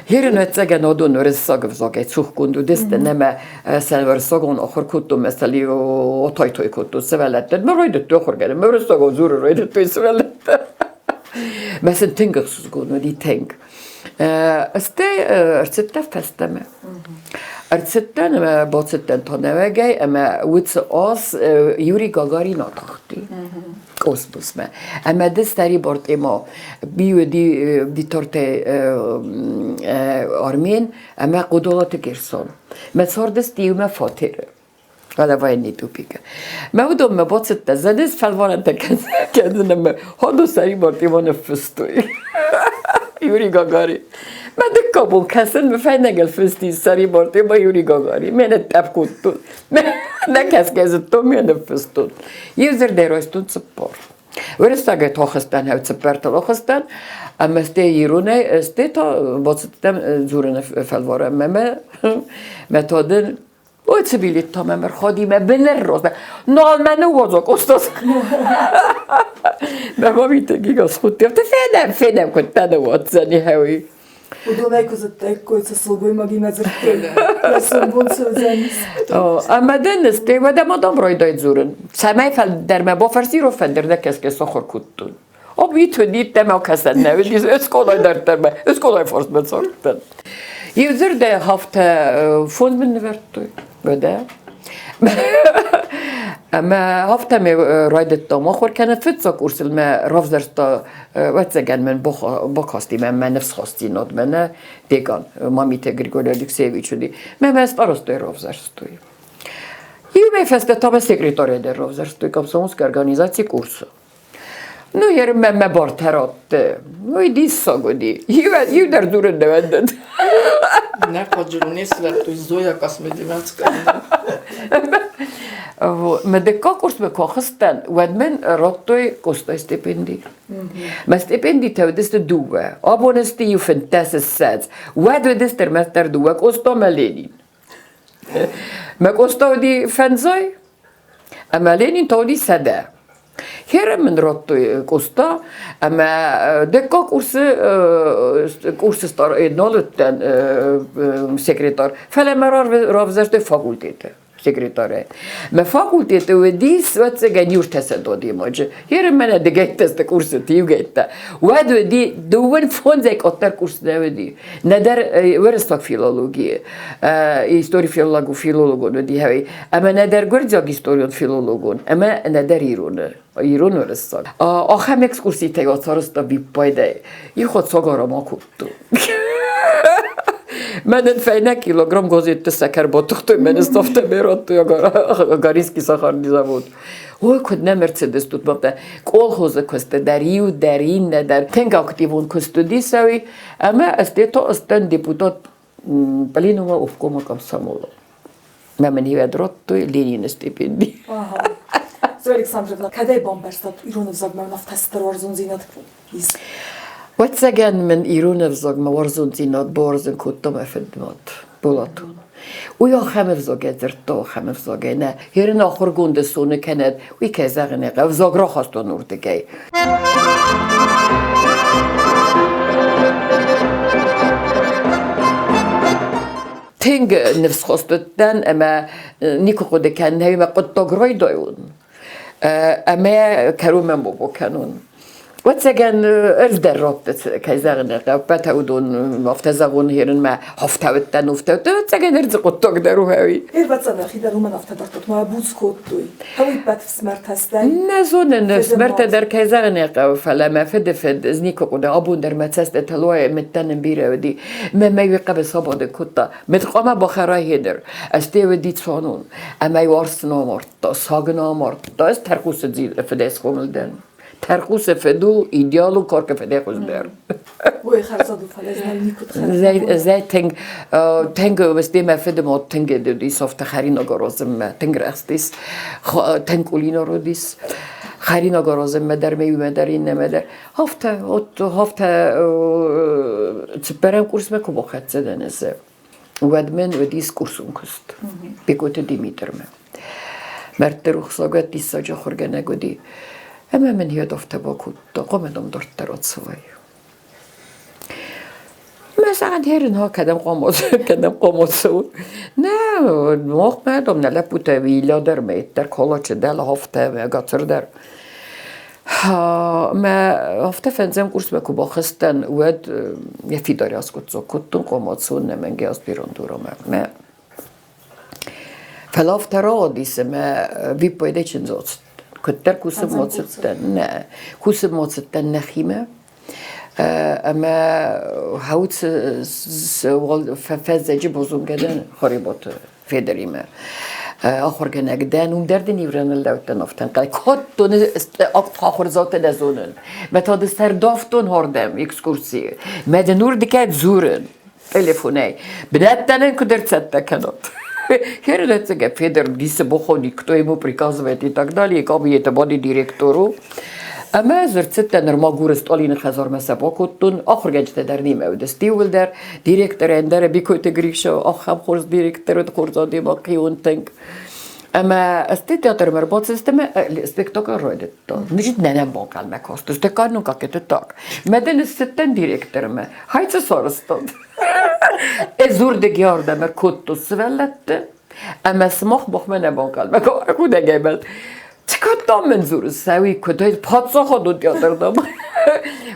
Херын ӕцӕгӕн адон уырыссаг ӕвзагӕй цухгонд уыдысты, нӕмӕ сӕвӕрсагон ахуыр кодтон, мӕсӕли отой-той кодтон сывӕллӕттӕн. Мӕ райдыдтой ахуыргӕнӕн, мӕ уырыссагау дзурын райдыдтой сывӕллӕттӕ. Мӕ сын тынг ӕхсызгон уыди, тынг. Стӕй ӕрцыдтӕ фӕстӕмӕ. Ӕрцыдтӕн ӕмӕ бацыдтӕн та нӕуӕгӕй ӕмӕ уыцы аз Юрий Гагарин атахти. Космосмӕ. Ӕмӕ ды сӕрибар тъема биодитортӕ Армен ӕмӕ Хъодолаты Герсон. Мӕ цардысты иумӕ фатеры. Фӕлӕ военный тупика. Мӕ уыдонмӕ бацыдтӕ, зӕнӕз фӕлварӕнтӕ кӕнын ӕмӕ ходо сӕрибар тъема ныффыстой. Юрий Гагарин. Мӕ дыккаг бон кӕсын, мӕ фӕйнӕгыл фыст ис сӕрибар тъема Юрий Гагарин. Мӕ ныттӕпп кодтон. Нӕ кӕсгӕ зыдтон, ме ныффыстон. Иу дзырдӕй райстон 40. Уырыссагӕй тохыстӕн, хӕу цыппӕртыл охыстӕн, ӕмӕ стӕй иронӕй, стӕй та бацыдтӕн дзурыны фӕлварӕнмӕ. Мӕ та дын Ой, цибилиттам ӕмӕ рхадимӕ бынӕррозна. Нал мӕ ныууадзок, остаз. Мӕ мамитӕг igaz худти, афтӕ фенӕм, фенӕм, куыд дӕ ныууадздзӕни хӕуи. Уыдонӕй куы зыдтаиккой, цы сылгоймагимӕ дзырдтой, йӕ сомбон цы уыдзӕнис. Ӕмӕ дын стӕй уӕдӕ ма дӕм райдай дзурын. Цӕмӕй фӕлдӕр мӕ бафӕрсиро фӕндыр нӕ кӕсгӕ сахуыр кодтон. Об itt уыди, мӕ кӕсӕн нӕ уыди, скъолай дарддӕр мӕ, скъолай форстмӕ цардтӕн. Иу дзырдӕй хафтӕ фондз мин нывӕрдтой, уӕдӕ. Ӕмӕ афтӕмӕй райдыдтам ахуыр кӕнын. Фыццаг курсыл мӕ равзӕрста, ӕвӕццӕгӕн мӕн бакасти мӕ мӕ ныфсхастдзинад, мӕнӕ декан Мамиты Григорий Алексеевич уыди. Мӕ мӕ старостой равзӕрстой. Иу мӕй фӕстӕ та мӕ секретарӕй дӕр равзӕрстой комсомольской организацийы курсы. Ну, ермӕ мӕ бартӕ радты. Уый диссаг уыди. Иу дӕр дзурын нӕ уӕндыд. Нӕ хъаджы не свӕрдтой Зоя Космодемьянская. Мӕ дыккаг курсмӕ куы ахызтӕн, уӕд мын радтой Къостай стипенди. Мӕ стипендитӕ уыдысты дыууӕ. Абон сты иу 25. Уӕд уыдысты ӕрмӕстдӕр дыууӕ Къоста ӕмӕ Ленин. Мӕ Къоста уыди фӕндзай, ӕмӕ Ленин та уыди 100. Херӕ мын радтой Къоста, ӕмӕ дыккаг курсы курсы нал уыдтӕн секретарь, фӕлӕ мӕ равзӕрстой факультеты секретарӕй. Мӕ факультеты уыдис, ӕвӕццӕгӕн, иу адӕймаджы. Херӕ мӕнӕ дыгӕйттӕ сты курсыты, иугӕйттӕ. Уӕд уыди дыууын фондзӕй къаддӕр курс нӕ уыди. Нӕдӕр уырыссаг филологийы, истори филологон уыди, ӕмӕ нӕдӕр гуырдзиаг историон филологон, ӕмӕ нӕдӕр ироны, ирон уырыссаг. Ахӕм экскурситӕй ацарӕзта виппайдӕй. Ихот цагарам акодтон. Мӕнӕн фӕйнӕ килограмм газетты сӕкӕр батыхтой, мӕнӕ ставтӕ ме радтой Агаринский сахарный завод. Ой, куыд нӕм ӕрцыдыстут, мӕнтӕ колхозы куысты дӕр иу дӕр, иннӕ дӕр. Тынг активон куыст уыди сӕуи, ӕмӕ ӕз то ӕз депутат пленума обкома комсомола. Мӕ мын иуӕд радтой Ленины стипенди. Зоя Александровна, кӕдӕй бамбӕрстат ирон ӕвзагмӕ уынаффӕ цыдӕр уарзондзинад ис? Ӕвӕццӕгӕн мын ирон ӕвзагмӕ уарзондзинад бауарзын кодта мӕ фыдмад Болатон. Уый ахӕм ӕвзагӕй дзырдта, ахӕм ӕвзагӕй нӕ. Ерын ахуыргонды соны кӕнӕд, уый кӕй зӕгъын ӕй хъӕуы, ӕвзаг рахастон уырдыгӕй. Тынг ныфсхаст уыдтӕн ӕмӕ никуы хъуыды кӕнын, ӕмӕ хъуыддаг райдайон ӕмӕ кӕронмӕ бобо кӕнон. Ӕвӕццӕгӕн, ӕз дӕр радты, кӕй зӕгъын ӕй хъӕуы, ӕппӕт уыдон афтӕ зӕгъон херынмӕ афтӕ уыдтӕн, уфтӕ уыдтӕн, ӕвӕццӕгӕн ӕрдзы хъуыддаг дӕр у ӕви. Ӕвӕццӕгӕн ӕхи дӕр уымӕн афтӕ дардтат, мӕ буц кодтой. Хъӕуы ӕппӕт ӕфсымӕртӕ стӕй. Нӕ зонын, ӕфсымӕртӕ дӕр кӕй зӕгъын ӕй хъӕуы, фӕлӕ мӕ фыды фыд, ӕз никуы хъуыды, абон дӕр мӕ цӕстытыл уайы, мыдтӕн ын бирӕ уыди. Мӕ мӕ уый хъӕбыс абадын кодта. Мыд хъуамӕ бахӕра хедыр. Ӕз те уыди цуанон. Ӕмӕ иу арс нӕ амардта, саг нӕ амардта. Ӕз тӕрхъусы фыдӕй схъомыл дӕн. Тӕрхъусы фыд у идеалон каркы фыдӕй хуыздӕр. Ой, хӕрзад у, фӕлӕ знӕм никуыд Зӕй тынг тынг везде мӕ фыды мад тынг уыдис афтӕ хӕринаг аразынмӕ, тынг рӕхстис, тынг къулинар уыдис. Хӕринаг аразынмӕ дӕр мӕ иумӕ дӕр, иннӕмӕ дӕр. Афтӕ, афтӕ цыппӕрӕм курсмӕ куы бахӕццӕ дӕн ӕз, уӕд мын уыдис курсон куыст Бекъоты Димитрмӕ. Мӕрдты рухсаг диссаджы ахуыргӕнӕг уыди. Ӕмӕ мын йӕ афтӕ бакодта, хъуамӕ дӕм дарддӕр ацӕуай. Мӕ зӕгъӕн хӕрын ха кӕдӕм хъуамӕ кӕдӕм хъуамӕ цӕуын. Нӕ, махмӕ дам нӕ лӕппутӕ Илья дӕр, мӕ дӕр Калачы дӕр, афтӕ, мӕ Гацыр дӕр. Мӕ афтӕ фӕндзӕм курсмӕ куы бахызтӕн, уӕд йӕ фидарӕй аскъуыддзаг кодтон, хъуамӕ ацӕуон нӕмӕнгӕй аспирантурӕмӕ. Мӕ Фӕлӕ афтӕ рауадис, ӕмӕ виппайды чындз ацыдтӕн. Куыддӕр кусынмӕ цыдтӕн, нӕ, кусынмӕ цыдтӕн нӕхимӕ, ӕмӕ хауд фӕззӕджы бозонгӕ дӕн Хариботы Федоримӕ. Ахуыргӕнӕг дӕн, уым дӕр дын иу ран лӕудтӕн афтӕнхъӕл. Кодтон ахуырдзаутӕ нӕ зонын. Мӕ та ды сӕрдафтон ардӕм экскурсийы. Мӕ дын уырдыгӕй дзурын телефонӕй. Бынӕттӕ нын куыд ӕрцӕттӕ кӕнут? Хердӕцӕгӕ Федор дисы бохони, кто ему приказывает и так далее, кабинеты бади директору. Ӕмӕ дзырдцыдтӕ нырма Гуры Стъалины хӕдзармӕ сӕ бакодтон, ахуыргӕнджытӕ дӕр немӕ уыдысты иууылдӕр, директор ӕндӕр Бикойты Гриша, ахӕм хорз директор уыд, хорз адӕймаг, хион тынг. Ӕмӕ ӕз театрмӕ ӕрбацыдысты ӕмӕ спектакль райдыдта. Значит, нӕ нӕм банхъӕлмӕ кастысты, ну как это так? Мӕ дын ссыдтӕн директормӕ, хайцы сарӕзтон. Ӕз уырдыг ардӕм ӕркодтон сывӕллӕтты, ӕмӕ сымах махмӕ нӕ банхъӕлмӕ худӕгӕй Цы кодтам мын дзуры, цӕуи куыд паддзахадон театрдӕм.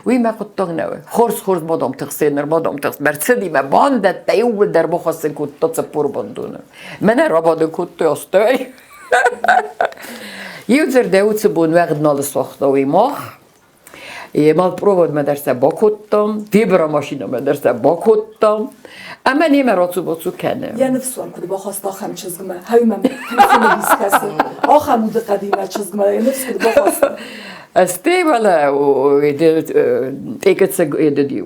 Уый мӕ хъуыддаг нӕ у. Хорз, хорз мадам тыхсе, ныр мадам тыхс. Ӕрцыди мӕ бандӕттӕ иууылдӕр бахӕссын кодта 40 бандоны. Мӕнӕ рабадын кодтой астӕуӕй. Иу дзырдӕй уыцы бон уӕгъд нал суагъта уый мах. Малпроводмӕ дӕр сӕ бакодтам, Вибра машинӕмӕ дӕр сӕ бакодтам, ӕмӕ немӕ рацу-бацу кӕны. Йӕ ныфс уӕм куыд бахаста ахӕм чызгмӕ, хӕумӕ кӕм кӕсы, ахӕм удыхъӕдимӕ чызгмӕ йӕ ныфс куыд бахаста? Стӕй уӕлӕ тъекӕцӕг едыди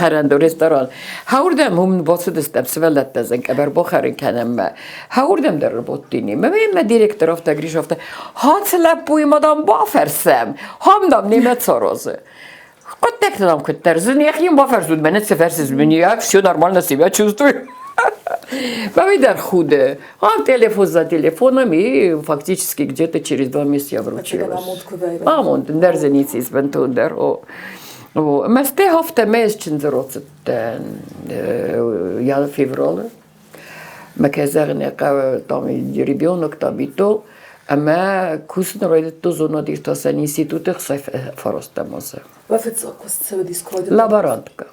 хӕрӕндон ресторан. Хауырдӕм уым бацыдыстӕм сывӕллӕттӕ зын къӕбӕр бахӕрын кӕнӕм Хауырдӕм дӕр ӕрбадтини. Мӕ мӕ директор афтӕ Гриш афтӕ, Хацы лӕппуйы ма дам бафӕрсӕм, хам дам немӕ царазы. Хъуыддӕгтӕ дам куыддӕр зын, йӕхи бафӕрсут, мӕнӕ цы фӕрсыс, я все нормально себя чувствую. Мамой дӕр худы. А телефон за телефоном, и фактически где-то через 2 месяца я вручилась. Амонд, ӕндӕр дзы ницы ис бынтондӕр. О. Мӕ стӕй афтӕ мӕ ӕз чындзы рацыдтӕн февралы. Мӕ кӕй зӕгъын ӕй хъӕуы, там и ребенок, там и то. Ӕмӕ кусын райдыдтон зонад-иртасӕн институты хсӕй фарастӕм азы. Уӕ фыццаг куыст цы уыдис куыд? Лаборантка.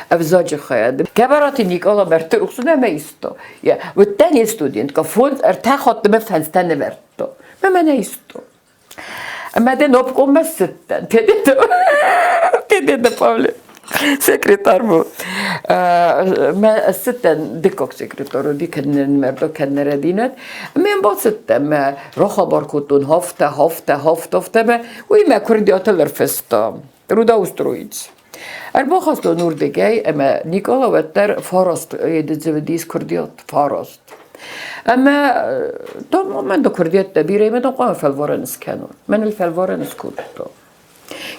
Ӕвзаджы хайады. Гӕбӕраты Никъала мӕрдты рухсун ӕмӕ иста. Уыдтӕн не студентка, фондз ӕртӕ хатты мӕ фӕндзтӕ нывӕрдта. Мӕ мӕнӕ иста. Ӕмӕ дын обкоммӕ ссыдтӕн. Тедеты Павле секретарь был. Мӕ ссыдтӕн дыккаг секретарь уыди, кӕд кӕд нӕ рӕдинӕт. Ме бацыдтӕн, мӕ рахабар кодтон хафтӕ, хафтӕ, хафтӕ, афтӕ мӕ уый мӕ куырдиатыл ӕрфыста. Трудоустроить. Ӕрбахастон уырдыгӕй ӕмӕ Никъала уӕддӕр фараст едыдзы куырдиат фараст. Ӕмӕ дам мӕн дӕ куырдиӕттӕ бирӕ ӕмӕ дӕм хъуамӕ фӕлварӕн скӕнон. Мӕныл фӕлварӕн скодта.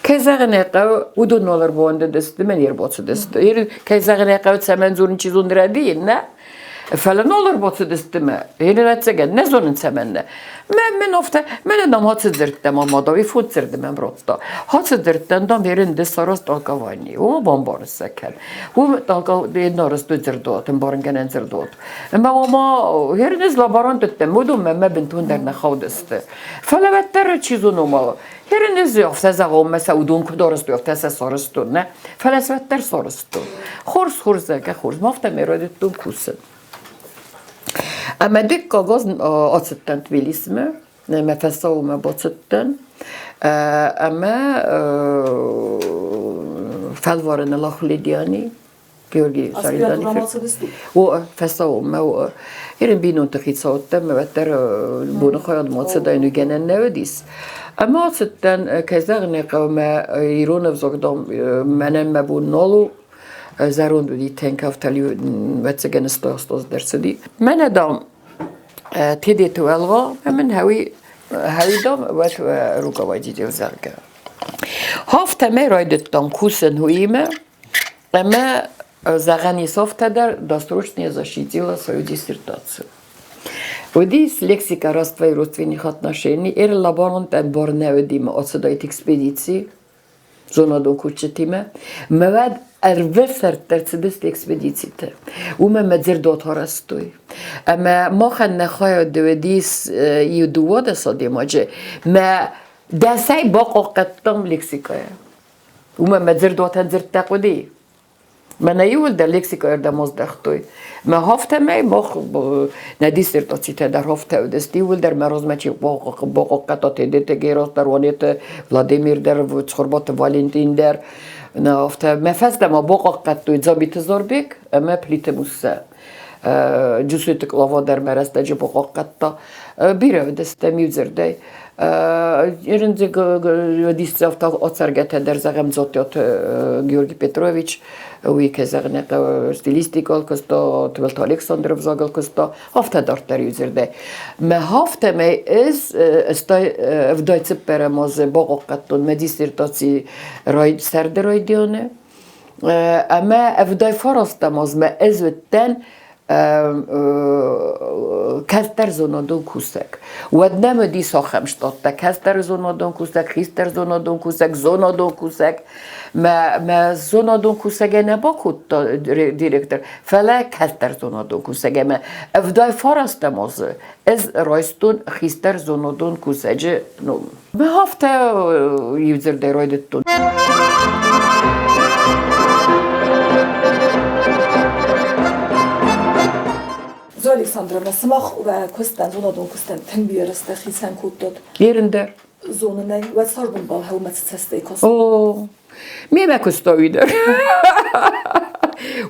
Кӕй зӕгъын ӕй хъӕуы, уыдон нал ӕрбауӕндыдысты, мӕн не рбацыдысты. Кӕй зӕгъын ӕй хъӕуы, цӕмӕн дзурын, чи зоны рӕдийын, нӕ? Фӕлӕ нал ӕрбацыдысты мӕ. Ӕвӕццӕгӕн, нӕ зонын цӕмӕннӕ. Мӕ мын афтӕ, мӕнӕ дам ацы дзырдтӕ ма мадау, и фондз дзырды мӕм радта. Ацы дзырдтӕн дам ерын ды сараз толкование. Уымӕ бамбарын сӕ кӕн. Уым толка нарӕстой дзырдуат, ӕмбарынгӕнӕн дзырдуат. Ӕмӕ ома ерын ӕз лаборант уыдтӕн, уыдонмӕ мӕ бынтондӕр нӕ хаудысты. Фӕлӕ уӕддӕр чи зоны, ома ерын ӕз афтӕ зӕгъон, мӕ сӕ уыдон куыд арӕзтой, афтӕ сӕ сарӕзтон, нӕ? Фӕлӕ сӕ уӕддӕр сарӕзтон. Хорз, хорз, зӕгъгӕ, хорз. Ма афтӕ ме райдыдтон кусын. Ӕмӕ дыккаг аз ацыдтӕн Тбилисмӕ, мӕ фӕсаумӕ бацыдтӕн ӕмӕ фӕлварӕны Лахулидиани, Георгий Саридани. О, фӕсаумӕ, о. Ерын бинонты хицӕуттӕ мӕ уӕддӕр боны хайад ма цыдаин, уый гӕнӕн нӕ уыдис. Ӕмӕ ацыдтӕн, кӕй зӕгъын ӕй хъӕуы, мӕ ирон ӕвзаг, дам, мӕнӕн мӕ бон нал у, зӕронд уыди тӕнкӕфтӕ-иу ӕвӕццӕгӕн стастоз дӕр цыди. Мӕнӕ, дам, Тедеты Уӕлгъа мын хӕуи хӕуи, дам, уӕд руководитель, зӕгъгӕ. Афтӕмӕй райдыдтам кусын уыимӕ, ӕмӕ зӕгъӕн ис афтӕ дӕр, досрочно я защитила свою диссертацию. Уыдис лексика родства и родственных отношений, эр лаборантӕн бар нӕ уыди мӕ ацыдаид экспедици, зонадон кусджытимӕ. Мӕ уӕд ӕрвылсӕрд дӕр цыдысты экспедицитӕ. Уымӕ мӕ дзырдуат арӕзтой. Ӕмӕ махӕн нӕ хайад уыдис иу 12 адӕймаджы. Мӕ дӕсӕй бахъахъхъӕдтам лексикӕйӕ. Уымӕ мӕ дзырдуатӕн дзырдтӕ хъуыди. Мӕнӕ иууылдӕр лексикӕйы аздӕхтой. Мӕ афтӕмӕй мах нӕ диссертацитӕ дӕр афтӕ уыдысты. Иууылдӕр мӕ размӕ чи бахъахъхъӕдта Тедеты Герас дӕр, Уанеты Владимир дӕр, Цхуырбаты Валентин дӕр. Нӕ афтӕ мӕ фӕстӕ ма бахъахъхъӕдтой Дзабиты Зарбег ӕмӕ Плиты Муссӕ. Джусойты Клава дӕр мӕ рӕстӕджы бахъахъхъӕдта. Бирӕ уыдыстӕм иудзырдӕй. Дисцӕвта ацӕргӕтӕ дӕр, зӕгъӕм, Дзоттиаты Георгий Петрович, уый кӕй зӕгъын ӕй хъӕуы, стилистикӕйыл куыста, Тыбылты Александры ӕвзагыл куыста, афтӕ дарддӕр иудзырдӕй. Мӕ афтӕмӕй ӕз стай ӕвдай цыппӕрӕм азы бахъахъхъӕдтон мӕ диссертаци сӕрды райдианы. Ӕмӕ ӕвдай фарастӕм азмӕ ӕз уыдтӕн кӕстӕр зонадон кусӕг. Уӕд нӕм уыдис ахӕм штаттӕ: кӕстӕр зонадон кусӕг, хистӕр зонадон кусӕг, зонадон кусӕг. Мӕ, мӕ зонадон кусӕгӕй нӕ бакодта директор, фӕлӕ кӕстӕр зонадон кусӕг ӕмӕ ӕвдай фарастӕм азы ӕз райстон хистӕр зонадон кусӕджы ном. Мӕ афтӕ иудзырдӕй райдыдтон. Зоя Александровна, сымах уӕ куыстӕн, зонадон куыстӕн тынг бирӕ рӕстӕг хицӕн кодтат. Ерын дӕр. Зонынӕй, уӕ цардӕмбал хӕумӕ цы цӕстӕй каст? О, мемӕ куыста уый дӕр.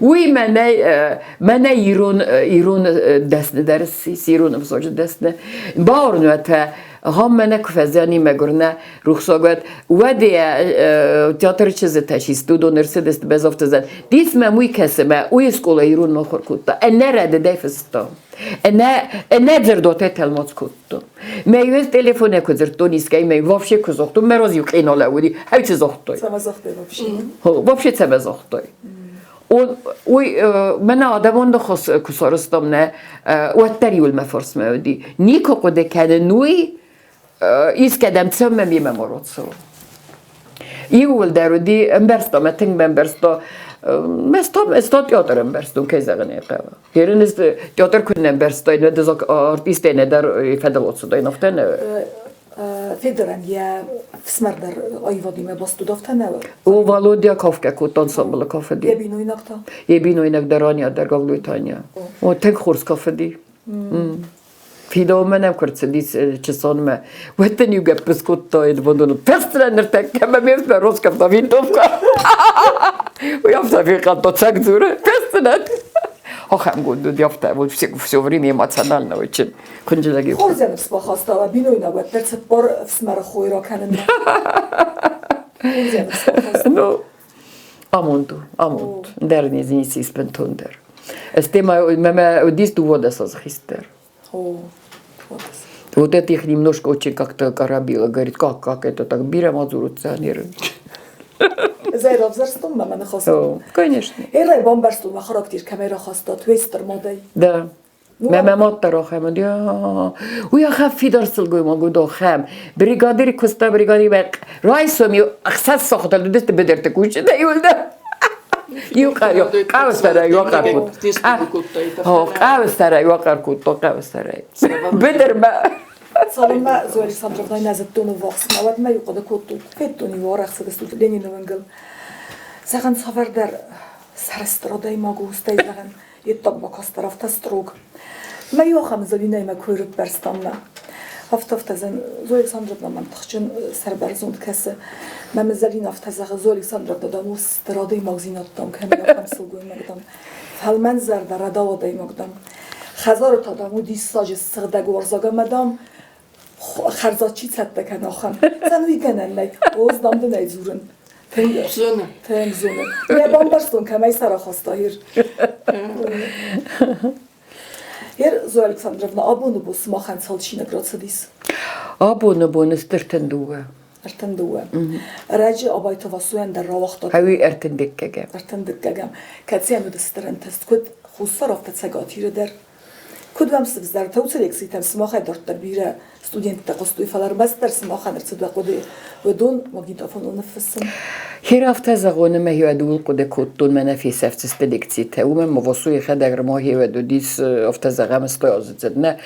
Уый мӕнӕй, мӕнӕй ирон, ирон дӕсны дӕр ссис, ирон ӕвзаджы дӕсны. Бауырнуӕтӕ, гъам мӕнӕ куы фӕзиан мӕгуыр нӕ рухсаг уӕд, уӕд йӕ театры чызджытӕ систы, уыдон ӕрцыдысты Безовты Дис мӕм уый кӕсы, мӕ уый скъола ирон мыхуыр кодта, ӕнӕрӕдыдӕй фыста. Ӕнӕ, ӕнӕдзырдотӕй тӕлмац кодта. Мӕ иу телефонӕй куы дзырдтон искӕй, мӕ вообще куы загътон, мӕ раз иу къино лӕууыди, ай цы загътой? Цӕмӕ загътой вообще? Вообще цӕмӕ загътой? Он, уый мӕнӕ адӕмон ныхас куы сарӕзтам нӕ, уӕддӕр иуыл мӕ фарсмӕ уыди. Никуы хъуыды кӕнын уый, искӕдӕм цӕмӕ мемӕ ма рацӕуы. Иууылдӕр уыди, ӕмбӕрста мӕ, тынг ӕмбӕрста. Ме театр ӕмбӕрстон, кӕй зӕгъын ӕй хъӕуы. Ерын театр куы не ӕмбӕрстай, нӕ артисттӕ нӕ дӕр фӕдыл ацыдаин, афтӕ нӕ. Федорӕн йӕ фсымӕр дӕр аивадимӕ баст уыд, афтӕ нӕ? О, Володя кафгӕ кодта ансамблы кафыди. Йӕ бинойнаг та? Йӕ бинойнаг дӕр Аня дӕр Гаглойты Аня. О, тынг хорз кафыди. Фидауынмӕ нӕм куы рцыди чысонмӕ, уӕд дын иу гӕпп скодтаид бындоны. Пестрӕ ныртӕккӕ мӕ ме фсымӕр роскӕфта винтовка. Уый афтӕ фехъӕлдта цӕг дзуры, пестрӕ. Ахӕм гонд уыди, афтӕ вот все, все время эмоционально очень. Хынджылӕг Хорзӕн ныфс бахаста уӕ бинойнаг уӕддӕр цыппар ӕфсымӕры хой ракӕнынмӕ. Хорзӕн ныфс бахаста. Ну, амонд у, амонд. Дӕр ницы ис бынтондӕр. Ez tema мӕмӕ уыдис дыууадӕс азы хистӕр. О, Вот это их немножко очень как-то коробило. Говорит, как, как это так? Бирӕ ма дзурут ционеры. Ez равзӕрстон мӕ мӕ ныхасыл. Конечно. Эррай бамбӕрстон мӕ характер кӕмӕй рахастат, уестер модӕй. Да. Мӕ мад дӕр ахӕм уыд. Уый ахӕм фидар сылгоймаг уыд, ахӕм. Бригадир куыста бригадирмӕ райсом-иу ӕхсӕз сахатыл уыдысты быдырты кусджытӕ иуылдӕр. Иу хъӕуы иу ахъӕр кодта. Хъӕуы иу ахъӕр кодта, хъӕуы сӕрӕй. Быдырмӕ. Цалынмӕ Зоя Александровнӕ нӕ зыдтон ӕввахсмӕ, уӕдмӕ иу хъуыды кодтон, федтон-иу арӕх цыдыстут Ленины уынгыл. Зӕгъын, цавӕрдӕр сӕрыстыр адӕймаг у, стӕй зӕгъын, Йеддӕг бакастдӕр афтӕ строг. Мӕ иу ахӕм Зӕлинӕимӕ куы ӕрыппӕрстам мӕ. Афтӕ-афтӕ Зоя Александровна мӕм тыхджын сӕрбӕрзонд кӕсы. Мӕм Зӕлинӕ афтӕ зӕгъы, Зоя Александровна, дам, у стыр адӕймагдзинад, дам, кӕны ахӕм сылгоймаг, дам, фӕлмӕнзӕрдӕ, рӕдау адӕймаг, дам. Хӕдзары та, дам, у диссаджы сыгъдӕг уарзаг ӕмӕ, дам, хӕрзад чи цӕттӕ кӕны, ахӕм. Цӕн уый гӕнӕн нӕй. О, дам дын ӕй дзурын. Тынг зоны. Тынг зоны. Йӕ бамбӕрстон, кӕмӕй сарахаста ир. Ер Зоя Александровна, абоны бон сымахӕн цал чиныг рацыдис? Абоны бон ӕртын дыууӕ. Ӕртын дыууӕ. Ӕрӕджы Абайты Васойӕн дӕр рауагъта. Ӕви ӕртын дыккӕгӕм. Ӕртын дыккӕгӕм. Кӕцыйӕн уыд стыр ӕнтыст, куыд Хуссар, афтӕ Цӕгат Иры дӕр. Куыд уӕм сывзӕртӕ уыцы лекцитӕм сымахӕй дарддӕр бирӕ студенттӕ хъуыстой, фӕлӕ ӕрмӕстдӕр сымахӕн ӕрцыд уӕ хъуыды уыдон магнитофоныл ныффыссын? Хер афтӕ зӕгъон, ӕмӕ хиуӕд ууыл хъуыды кодтон, мӕнӕ фесӕфдзысты лекцитӕ. Уымӕн ма Васо йӕхӕдӕг ма хиуӕд уыдис, афтӕ зӕгъӕм, стояздзыд. Нӕ,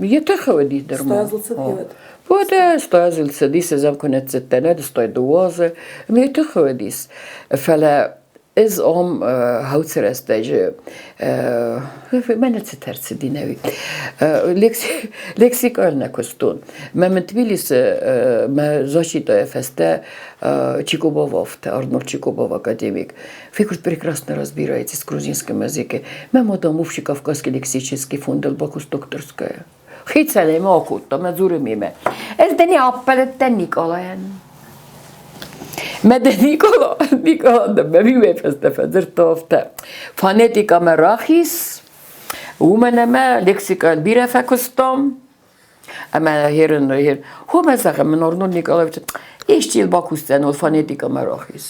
йе тыхы уыди дӕр ма. Стояздзыд хиуӕд. Уӕдӕ стояздзыд цыдис, ӕз ӕм куы ныццыдтӕн, уӕд стой дыууӕ азы. Ме тыхы уыдис. Фӕлӕ Ӕз ам хауцы рӕстӕджы мӕнӕ цытӕ рцыди нӕуи лексикон нӕ куыстон. Мӕ мын Тбилисы мӕ защитайы фӕстӕ Чикобов афтӕ, Арнольд Чикобов академик. Вы, говорит, прекрасно разбираетесь в грузинском языке. Мӕ мадам Общекавказский лексический фонд бакус докторская. Хицӕнӕй ма акодта, мӕ дзуры мемӕ. Ӕз дӕ не ӕппӕлыдтӕн Никъалайӕн. Мӕ дӕ Никъала, Никъала дӕ мӕ мимӕ фӕстӕ фӕдзырдта афтӕ. Фонетикӕмӕ рахиз, уымӕн ӕмӕ лексикӕйыл бирӕ фӕкуыстам. Ӕмӕ херын, хер, хомӕ зӕгъӕм, мын Арнольд Николаевич исчи бакусдзӕн, ол фонетикӕмӕ рахиз.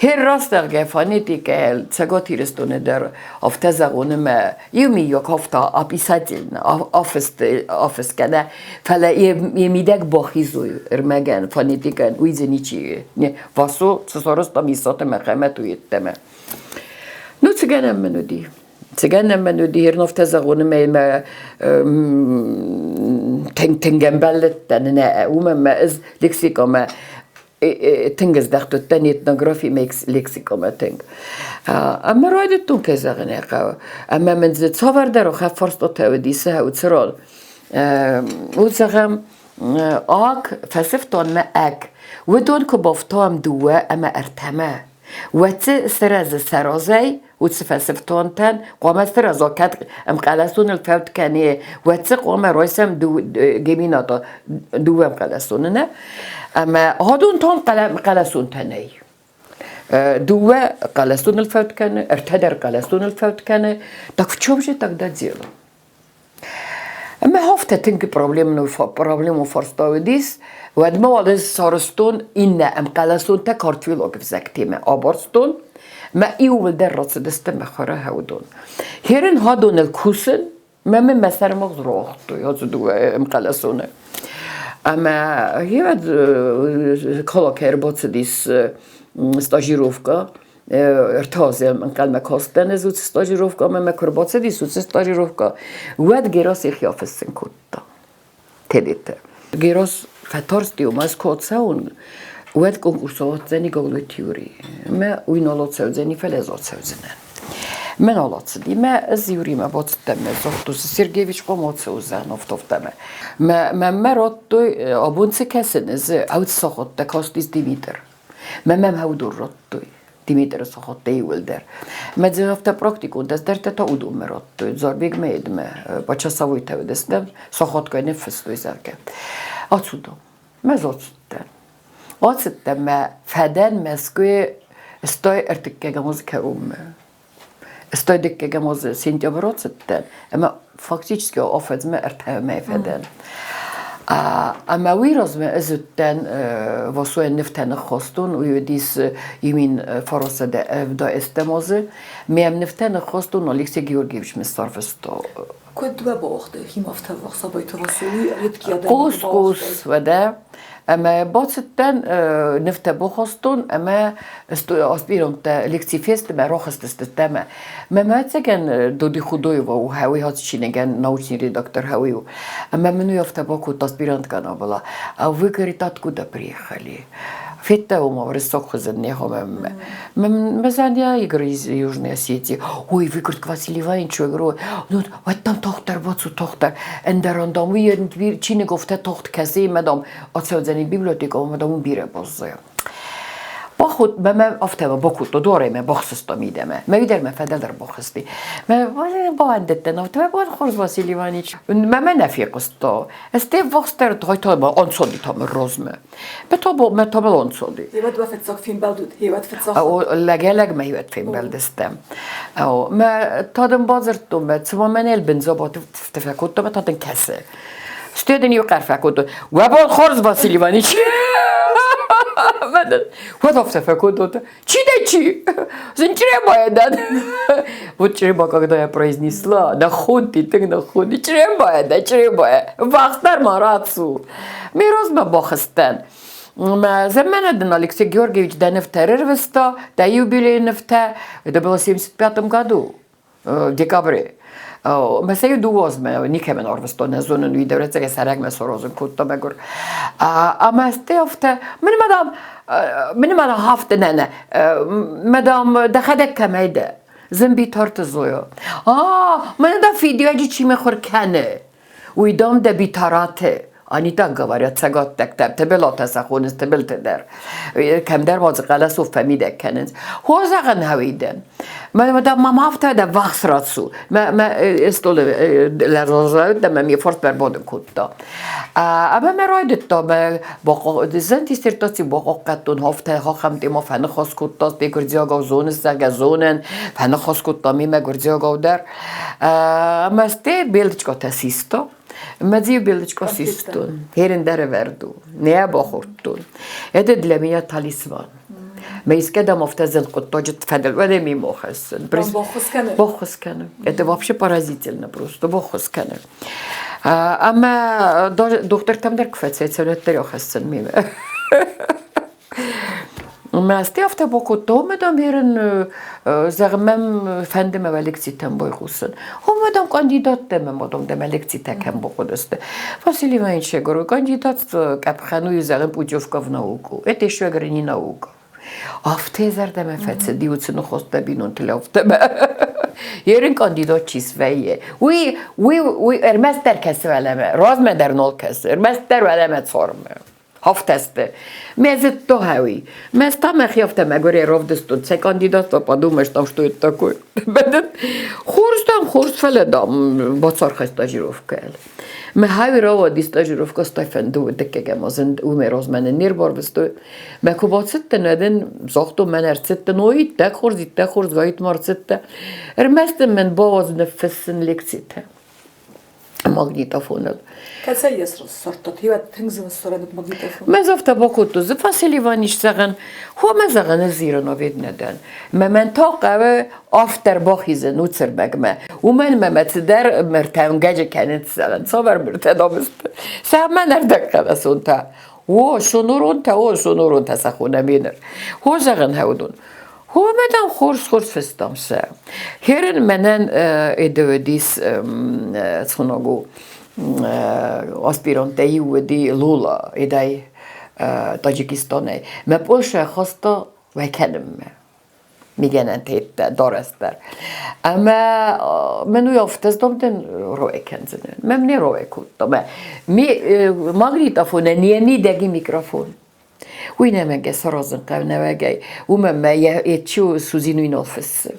Хер растӕггӕ фонетикӕ Цӕгат Ирыстоны дӕр афтӕ зӕгъон ӕмӕ иумийаг афтӕ описательно афыст кӕнӕ, фӕлӕ йе мидӕг бахизой ӕрмӕгӕн, фонетикӕн, уый дзы ничи не Васо цы сарӕзта Мисаты Мӕхӕмӕт уый йеддӕмӕ. Ну, цы гӕнӕн мын уыди? Цы гӕнӕн мын уыди, Ерновтӕ зӕгъон ӕмӕ мӕ тынг тынг ӕмбӕллыдтӕн, нӕ, уымӕн мӕ ӕз лексикӕмӕ тынг здӕхт уыдтӕн этнографимӕ, лексикӕмӕ тынг. Ӕмӕ райдыдтон, кӕй зӕгъын ӕй хъӕуы. Ӕмӕ мын дзы цавӕрдӕр ахӕм фарстатӕ уыди, цы цырон. Уыд, зӕгъӕм, аг фӕсывтон мӕ ӕг. Уыдон куы бафтуам дыууӕ ӕмӕ ӕртӕмӕ, уӕд дзы сырӕзы сӕ разӕй уыцы фӕсывтонтӕн хъуамӕ сырӕза, кӕд ӕмхъӕлӕсоныл фӕуд кӕны, уӕд дзы хъуамӕ райсӕм гемината дыууӕ ӕмхъӕлӕсоны, нӕ? Ӕмӕ адон та ӕмхъӕлӕсонтӕ нӕй. Дыууӕ хъӕлӕсоныл фӕуд кӕны, ӕртӕ дӕр хъӕлӕсоныл фӕуд кӕны. Так в чем же тогда дело? Ӕмӕ афтӕ тынг проблемон фарста уыдис, уӕдмӕ уал ӕз сарӕзтон иннӕ ӕмхъӕлӕсонтӕ картвилаг ӕвзӕгтимӕ абарстон, мӕ иууылдӕр рацыдысты мӕ хӕрӕхӕ уыдон. Херын хадоныл кусын, мӕ мын мӕ сӕрмагъз рауагътой ацы дыууӕ ӕмхъӕлӕсоны. Ӕмӕ гъе Калакӕй ӕрбацыдис стажировкӕ ӕртӕ ӕнхъӕлмӕ кастӕн ӕз уыцы стажировкӕмӕ, мӕ куы ӕрбацыдис уыцы стажировкӕ, уӕд Герас йӕхи афыссын кодта Тедеты. Герас фӕтарсти, ома ӕз куы ацӕуон, уӕд конкурс ауадздзӕни Гаглойты Юрий. Мӕ уый нал ацӕудзӕни, фӕлӕ ӕз ацӕудзынӕн. Мӕ нал ацыди. Мӕ ӕз Юримӕ бацыдтӕн, мӕ загътой, Сергеевич хъуамӕ ацӕудзӕн автовтӕмӕ. Мӕ мӕммӕ радтой, абон цы кӕсын, ӕз ӕвдсагъадтӕ кастис Димитр. Мӕ мӕм хӕудур радтой. Димитры сахаттӕ иууылдӕр. Мӕ дзы афтӕ практикон дӕсдӕртӕ та уыдонмӕ радтой. Зарбегмӕ едмӕ почасовойтӕ уыдысты, сахатгай ныффыстой, зӕгъгӕ. Ацудон. Мӕ ацыдтӕн. Ацыдтӕн мӕ фӕдӕн Мӕскуыйы стой ӕртыккӕгӕм азы кӕронмӕ. Стой дыккӕгӕм азы сентябры ацыдтӕн ӕмӕ фактически афӕдзмӕ ӕртӕ мӕй фӕдӕн. Ӕмӕ уый размӕ ӕз уыдтӕн Васойӕн нывтӕ ныххостон, уый уыдис имин фарасадӕ ӕвда азы. Ме нывтӕ ныххостон Алексей Георгиевич мын сӕрвыста. Куыд уӕ бауагътай химӕфтӕввахс Абайты Васо, уый редки адӕймаг Хъус, хъус, уӕдӕ. Ӕмӕ бацыдтӕн, нывтӕ бахастон ӕмӕ аспиранттӕ лекци фесты мӕ рахызтысты ӕмӕ мӕ ӕцӕгӕн Доди Худоева у хӕуи чиныгӕн научный редактор хӕуи у. Ӕмӕ мын уый афтӕ бакодта аспиранткӕ была. А вы, говорит, откуда приехали? Федта уыма рысок хуызӕн не хомӕ. Мӕ я, говорю, из Южной Осетии. Ой, вы, говорит, к Василию Ивановичу. Я говорю, ну, вот там тохтар, вот тохтар. Ӕндӕрон, дам, уый чиныговтӕ тохт кӕсы, ӕмӕ, дам, ацӕудзӕни библиотекӕмӕ, ӕмӕ, дам, уым бирӕ баззайа. Бахуд, мӕ мӕ афтӕ бакодта дуарӕй мӕ бахсыста мидӕмӕ. Мӕ уый дӕр мӕ фӕдӕлдӕр бахызти. Мӕ бауӕндыдтӕн, афтӕ мӕ хорз Василий Иванович. Мӕ мӕ нӕ фехъуыста. Ӕз те ввахсдӕр тойта ӕнцоди та мӕ размӕ. Мӕ табел ӕнцоди. Хевӕд уӕ фыццаг фембӕлд уыд? Хевӕд фыццаг? Лӕгӕй-лӕгмӕ хевӕд фембӕлдыстӕм. Мӕ та дын бадзырдтон, мӕ цыма мӕ нел бындзабаты фӕкодта, мӕ та дын кӕсы. Стӕй дын иу хъӕр фӕкодтон: Уӕ бон хорз, Василий Иванович! Уӕд афтӕ фӕкодтон: Чи дӕ чи? Зын чъребайӕ дӕн. Вот чъреба, когда я произнесла, нахуй ты, нахуй, чъребайӕ дӕ, чъребайӕ. Вахтар ма рацу. Ме размӕ бахызтӕн. Мӕ заммӕнӕ дын Алексей Георгиевич дӕ нывтӕ ӕрвыста, дӕ юбилейы нывтӕ. Это было в 75 году, в декабре. Мӕ сӕ дууазмӕ никӕмӕн арвыстон, нӕ зонын, уый дӕр ӕцӕгӕй сӕрӕгмӕ саразын кодта мӕгуыр. Ӕмӕ стӕй афтӕ, мын мадам, мын мадам афтӕ нӕ, нӕ, мадам, дӕхӕдӕг кӕмӕй дӕ? Зынбитарты Зоя. А, мӕнӕ дӕ фидиуӕджы чи мыхуыр кӕны, уый дам дӕ Битараты. Они так говорят, цӕгаттӕгтӕ, Тебелатӕ сӕ хонынц, Тебелтӕ дӕр. Кӕмдӕр ма дзы хъӕлӕсов фӕмидӕг кӕнынц. Хорз зӕгъын хӕуидӕн. Мӕ дам мам афтӕ дӕ вахс рацу. Мӕ мӕ столы лӕрзӕд мӕ ме форт бӕрбадын кодта. Ӕмӕ мӕ райдыдта мӕ зын диссертаци бахъахъхъӕдтон хафтӕ хахӕмтӕ ма фӕныхас кодта, те гуырдзиагау зоныс, зӕгъгӕ, зонын, фӕныхас кодта мемӕ гуырдзиагау дӕр. Ӕмӕ сте белочкатӕ систа. Мӕ белочка систон, херен дӕр ӕвӕрд у, нӕ бахордтон. Это для меня талисман. Мӕ искӕдӕм афтӕ зын хъуыддаджы фӕдыл уӕдӕ мимо хӕссын. Баххуыс кӕны? Баххуыс кӕны. Это вообще поразительно просто, баххуыс кӕны. Ӕмӕ дохтыртӕм дӕр куы фӕцӕйцӕуын, уӕддӕр ахӕссын мемӕ. Мӕсти афтӕ бакодта, омӕ дам ерын, зӕгъ, мӕм фӕнды мӕ лекцитӕм байхъусын. Омӕ дам кандидаттӕ мӕ мадом дӕм лекцитӕ кӕм бахъуыдысты. Василий Иванович, я говорю, кандидат къӕпхӕн у, зӕгъын, путевка в науку. Это еще, я говорю, не наука. Афтӕ зӕрдӕмӕ фӕцыди уыцы ныхӕстӕ бинонты лӕвтӕмӕ. Ерын кандидат чи свӕййы, уый, уый, уый ӕрмӕстдӕр кӕсы уӕлӕмӕ, размӕ дӕр нал кӕсы, ӕрмӕстдӕр уӕлӕмӕ цармӕ. Хафтӕсты. Мӕ зыдта хӕуи. Мӕ та мӕхи афтӕ мӕгуырӕй равдыстон, цӕй кандидат подумаешь там, что это такое. Хорз дам, хорз, фӕлӕ дам, бацархай стажировкӕйыл. Мӕ хӕуи рауади стажировка стай фӕнды дыккӕгӕм азын уымӕй размӕ нын не рбарвыстой. Мӕ куы бацыдтӕн, уӕд ын загътон, мӕн ӕрцыдтӕн, ой, иттӕг хорз, иттӕг хорз, гайт ма ӕрцыдтӕ. Ӕрмӕст ын мӕн бауадз ныффыссын лекцитӕ. Магнитофоныл. Кӕцӕй йӕ ссардтат? Иуӕд тынг зын ссарӕн уыд магнитофон. Мӕ завтра бакодтон, дзы Василий Иванович зӕгъын, хо мӕ зӕгъын, ӕз ирон нӕ дӕн. Мӕ мӕн та хъӕуы автор бахизын уыцырмӕгмӕ. Уымӕн мӕ мӕ цыдӕр мыртӕ уынгӕджы кӕнынц, зӕгъын, цавӕр мыртӕ дам сты. Сӕ мӕн ӕрдӕгхъӕлӕсонтӕ. О, соноронтӕ, о, соноронтӕ сӕ хонӕм еныр. Хо зӕгъын хӕудон. Хомӕ дам хорз-хорз фыстам сӕ. Херен мӕнӕн эдеуэдис цхуногу аспиранттӕ иу уыди Лола эдай Таджикистанӕй. Мӕ Польшӕ хаста уӕй кӕнынмӕ. Мигӕнӕнтӕ дарӕс дӕр. Ӕмӕ мӕн уый афтӕ здомдӕн рой кӕндзынӕн. Мӕм не рой кодта. Мӕ ми магнитофонӕн йӕ мидӕги микрофон. Уый нӕмӕгӕ саразын хъӕуы нӕуӕгӕй, уымӕн мӕ йӕ чи судзин, уый нал фыссы.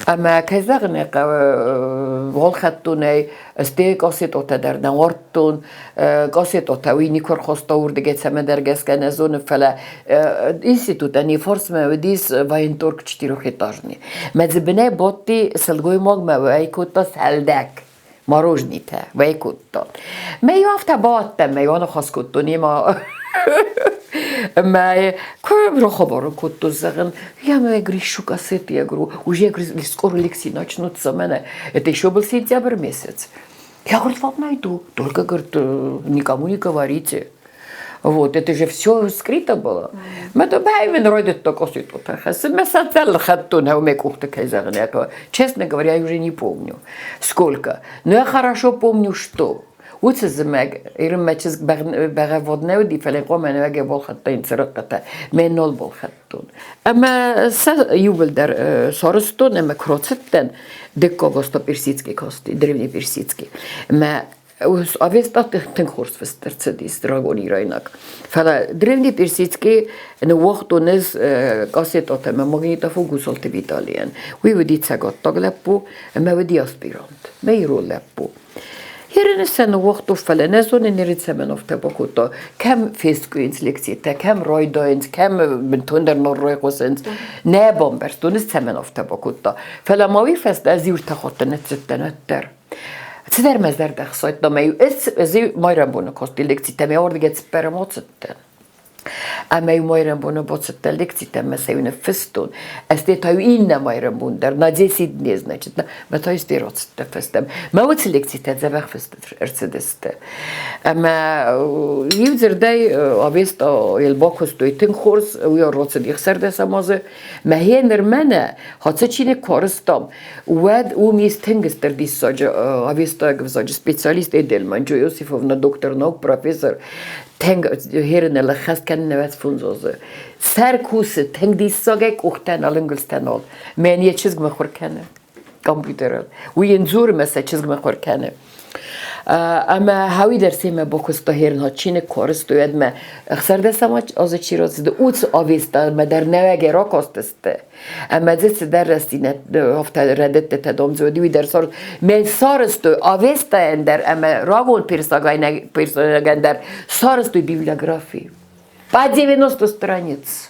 Ӕмӕ кӕй зӕгъын ӕй хъӕуы, балхӕдтон ӕй, стӕй кассетотӕ дӕр нӕ уардтон. Кассетотӕ уый никуы ӕрхаста уырдыгӕй цӕмӕдӕр гӕсгӕ нӕ зоны, фӕлӕ институтӕн йӕ фарсмӕ уыдис военторг четырехэтажный. Мӕ дзы бынӕй бадти сылгоймаг мӕ уӕй кодта сӕлдӕг. Морожнитӕ уӕй кодтон. Мӕ иу афтӕ бадтӕн, мӕ иу аныхас кодтон йемӕ. Мӕ куы рахабар кодтон, зӕгъын, я мӕ говорю, ищу кассеты, я говорю, уже я говорю, скоро лекции начнутся мене. Это еще был сентябрь месяц. Я, говорит, вам найду, только, говорит, никому не говорите. Вот, это же все скрыто было. Мӕ добавим райдыдта кассетотӕ хӕссын. Мӕ сӕ хӕдтон, мӕ къухты кӕй зӕгъын, честно говоря, я уже не помню, сколько. Но я хорошо помню, что уыцы зымӕг Ирынмӕ чызг бӕгъӕввад нӕ уыди, фӕлӕ хъуамӕ нӕуӕгӕй балхӕдта йын цырыхъхъытӕ. Мӕ нал балхӕдтон. Ӕмӕ сӕ иууылдӕр сарӕзтон ӕмӕ куы рацыдтӕн, дыккаг аз та персидский касти, древний персидский. Мӕ Авеста тынг хорз фыст ӕрцыдис рагон ирайнаг. Фӕлӕ древний персидский ныууагътон ӕз кассетӕтӕ ӕмӕ магнитофон Гусалты Виталийӕн. Уый уыди цӕгаттаг лӕппу ӕмӕ уыди аспирант, мӕ ирон лӕппу. Ерын сӕ ныууагътон, фӕлӕ нӕ зонын, ерын цӕмӕн афтӕ бакодта. Кӕм фескъуыйынц лекцитӕ, кӕм райдайынц, кӕм бынтондӕр нал райхъуысынц. Нӕ бамбӕрстон, ӕз цӕмӕн афтӕ бакодта. Фӕлӕ ма уый фӕстӕ ӕз иу ӕртӕ ныццыдтӕн уӕддӕр. Цыдӕр мӕ зӕрдӕ хсайдта, мӕ ӕз майрӕмбоны кодтой лекцитӕ, мӕ уырдыгӕй цыппӕрӕм ацыдтӕн. Ӕмӕ-иу майрӕмбоны бацыдтӕн лекцитӕм мӕ сӕ-иу ныффыстон. Ӕз та-иу иннӕ майрӕмбон дӕр, на десять дней, значит, мӕ та-иу сте рацыдтӕ фӕстӕмӕ. Мӕ уыцы лекцитӕ дзӕбӕх фыст ӕрцыдысты. Ӕмӕ иу дзырдӕй Авеста йыл бакуыстой тынг хорз, уый рацыди ӕхсӕрдӕсӕм азы. Мӕ гъеныр мӕнӕ, хӕцы чиныг куы арызтам, уӕд уым ис тынг стыр диссаджы авестаг ӕвзаджы специалист Эдельман Иосифовна, доктор наук, профессор, тынг херыны лӕххӕст кӕнын ӕвӕц фондз Сӕр кусы, тынг диссагӕй къухтӕ нал, ӕнгуылдзтӕ нал. Мӕн йӕ чызг мыхуыр кӕны компьютерыл. Уый йын дзуры, мӕ сӕ чызг мыхуыр кӕны. Ӕмӕ хауи дӕр семӕ бакуыста херын чиныг куы арызтой, уӕд мӕ ӕхсӕрдӕсӕм азы чи рацыд, уыцы авестамӕ дӕр нӕуӕгӕй ракастысты. Ӕмӕ дзы цыдӕр рӕстдзинад афтӕ рӕдыдтытӕ домдзы, уый дӕр сар мӕ сарӕзтой Авестайӕн дӕр ӕмӕ рагон персайнагӕн дӕр сарӕзтой библиографи. По 90 страниц.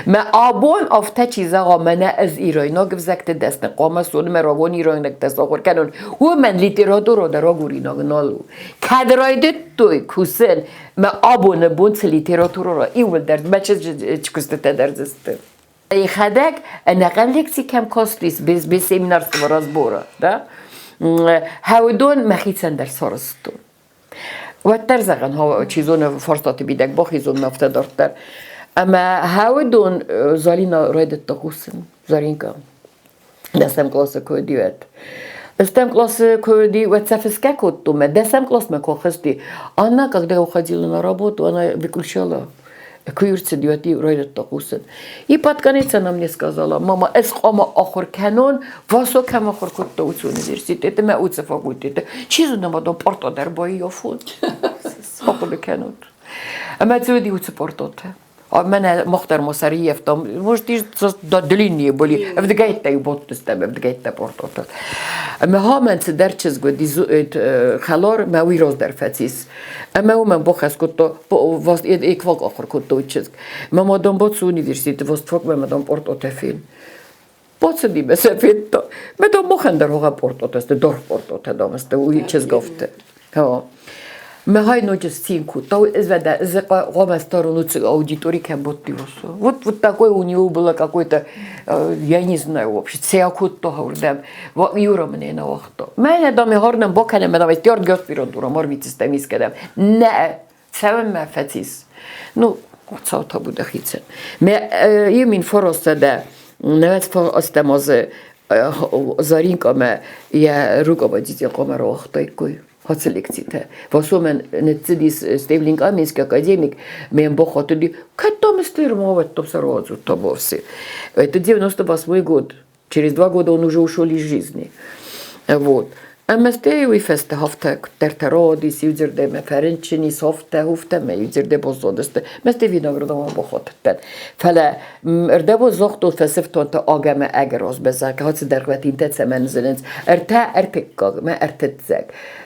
Мӕ абон афтӕ чи зӕгъа, мӕнӕ ӕз ирайнаг ӕвзӕгты дӕсны хъуамӕ суон, мӕ рагон ирайнӕгтӕ сахуыр кӕнон, уымӕн литературӕ дӕр агуринаг нал у. Кӕд райдыдтой кусын, мӕ абоны бон цы литературӕ иууылдӕр мӕ чызджы куыстытӕ дӕр дзы сты. Йӕхӕдӕг ӕнӕхъӕн лекци кӕм кастис, без, без семинарского разбора, да? Хӕуыдон мӕхицӕн дӕр сарӕзтон. Уӕддӕр зӕгъӕн, чи зоны, фарстаты мидӕг бахизон афтӕ дарддӕр. Ӕмӕ хӕуыдон Залина райдыдта кусын, Заринка. Дӕсӕм къласы куы уыди, уӕд. Ӕстӕм къласы куы уыди, уӕд сӕ фысгӕ кодтон мӕ дӕсӕм къласмӕ куы хызти. Анна, когда уходила на работу, она выключала куы ӕрцыди, уӕд райдыдта хъусын. И под конец она мне сказала: мама, ӕз хъуамӕ ахуыр кӕнон, Васо кӕм ахуыр кодта, уыцы университеты мӕ уыцы факультеты. Чи зоны, ма дам пъорта дӕр баййафон. Ахъуыды кӕнут. Ӕмӕ дзы уыди уыцы пъортотӕ. Мӕнӕ мах дӕр ма сӕрыййӕфтам, может, да длиннее были. Ӕвдгӕйттӕ бодтыстӕм, ӕвдгӕйттӕ пъортотӕ. Ӕмӕ хамӕн цыдӕр чызг уыди хӕлар, мӕ уый раздӕр фӕцис. Ӕмӕ уымӕн бахӕс кодта, эквак ахуыр кодта уый чызг. Мӕ мадам бацу университеты, Востокмӕ мадам пъортотӕ фен. Бацыди мӕ сӕ федта. Мӕ дам махӕн дӕр хохӕ пъортотӕ сты, даргъ пъортотӕ дам сты, уый чызг афтӕ. Михай ноджы цин кодта, аудитории кӕм бадти Вот, вот такой у него было какой-то, я не знаю вообще, цея кодта уырдӕм. Юра мын нӕ уагъта. Мӕнӕ дам харнам бакӕнӕм, дам тьорд аспирантура марвицистӕм искӕдӕм. Нӕ, цӕуынмӕ фӕцис. Ну, Хуыцау табу дӕхицӕн. Мӕ иу мин фараст нӕвӕдз ӕстӕм азы Заринкъамӕ йӕ руководитель хъуамӕ рауагътаиккой ацы лекцитӕ. Васомӕн ныццыдис Стевлин Каменский академик, мӕм бахатыди, кӕд там стермовать, сразу там вовсе. Это 98 год. Через 2 года он уже ушел из жизни. Вот. Ӕмӕ стӕй уый фӕстӕ афтӕ куыддӕртӕ радис, иудзырдӕй мӕ фӕрынчын ис, афтӕ, уфтӕ мӕ иудзырдӕй баззадысты. Мӕ стӕй виноградомӕ бахатыдтӕн. Фӕлӕ ӕрдӕбон загътон фӕсывтонтӕ агӕмӕ ӕгӕр азбаззаг, цыдӕр вӕтинтӕ цӕмӕн зынынц. Ӕртӕ ӕртыккаг мӕ ӕртыццӕг,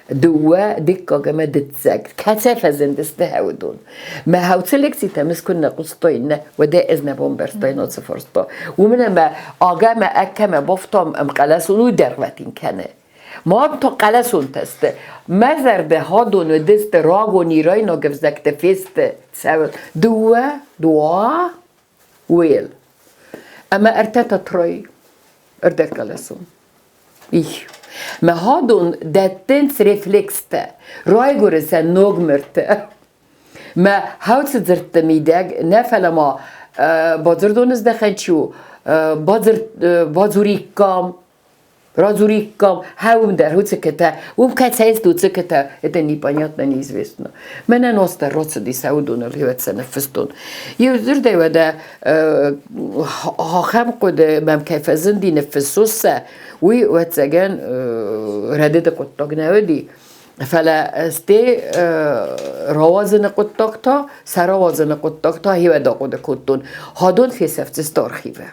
дыууӕ дыккаг ӕмӕ дыццӕг. Кӕцӕй фӕзындысты уыдон? Мӕ хауцы лекцитӕм ӕз куыннӕ хъуыстой, нӕ, уӕдӕ ӕз нӕ бамбӕрстон ацы фарста. Уымӕн ӕмӕ агӕмӕ ӕккӕмӕ бафтам ӕмхъӕлӕсон, уый дӕргъвӕтин кӕны. Мад та хъӕлӕсонтӕ сты. Мӕ зӕрдӕ хӕдон уыдысты рагон ирайнаг ӕвзӕгтӕ фесты цӕуыл. Дыууӕ, дуа, уел. Ӕмӕ ӕртӕ та трой, ӕрдӕгхъӕлӕсон. Их. Мӕ хӕдон дӕттынц рефлекстӕ, райгуыры сӕ ног мыртӕ. Мӕ хауцы дзырдты мидӕг нӕ фӕлӕ ма бадзырдон здӕхӕн чи у, бадзуриккам, радзуриккам, хӕуым дӕр уыцыкытӕ, уым кӕцӕй сты уыцыкытӕ, это непонятно, неизвестно. Мӕнӕн остӕр рацыди сӕ уыдоныл хиуӕццӕ ныффыстон. Иу дзырдӕй уӕдӕ ахӕм хъуыды мӕм кӕй фӕзынди ныффыссос сӕ, уый, ӕвӕццӕгӕн, рӕдыды хъуыддаг нӕ уыди. Фӕлӕ стӕй рауадзыны хъуыддаг та, сӕ рауадзыны хъуыддаг та хиуӕд ахъуыды кодтон. Хӕдон фесӕфдзысты архивы.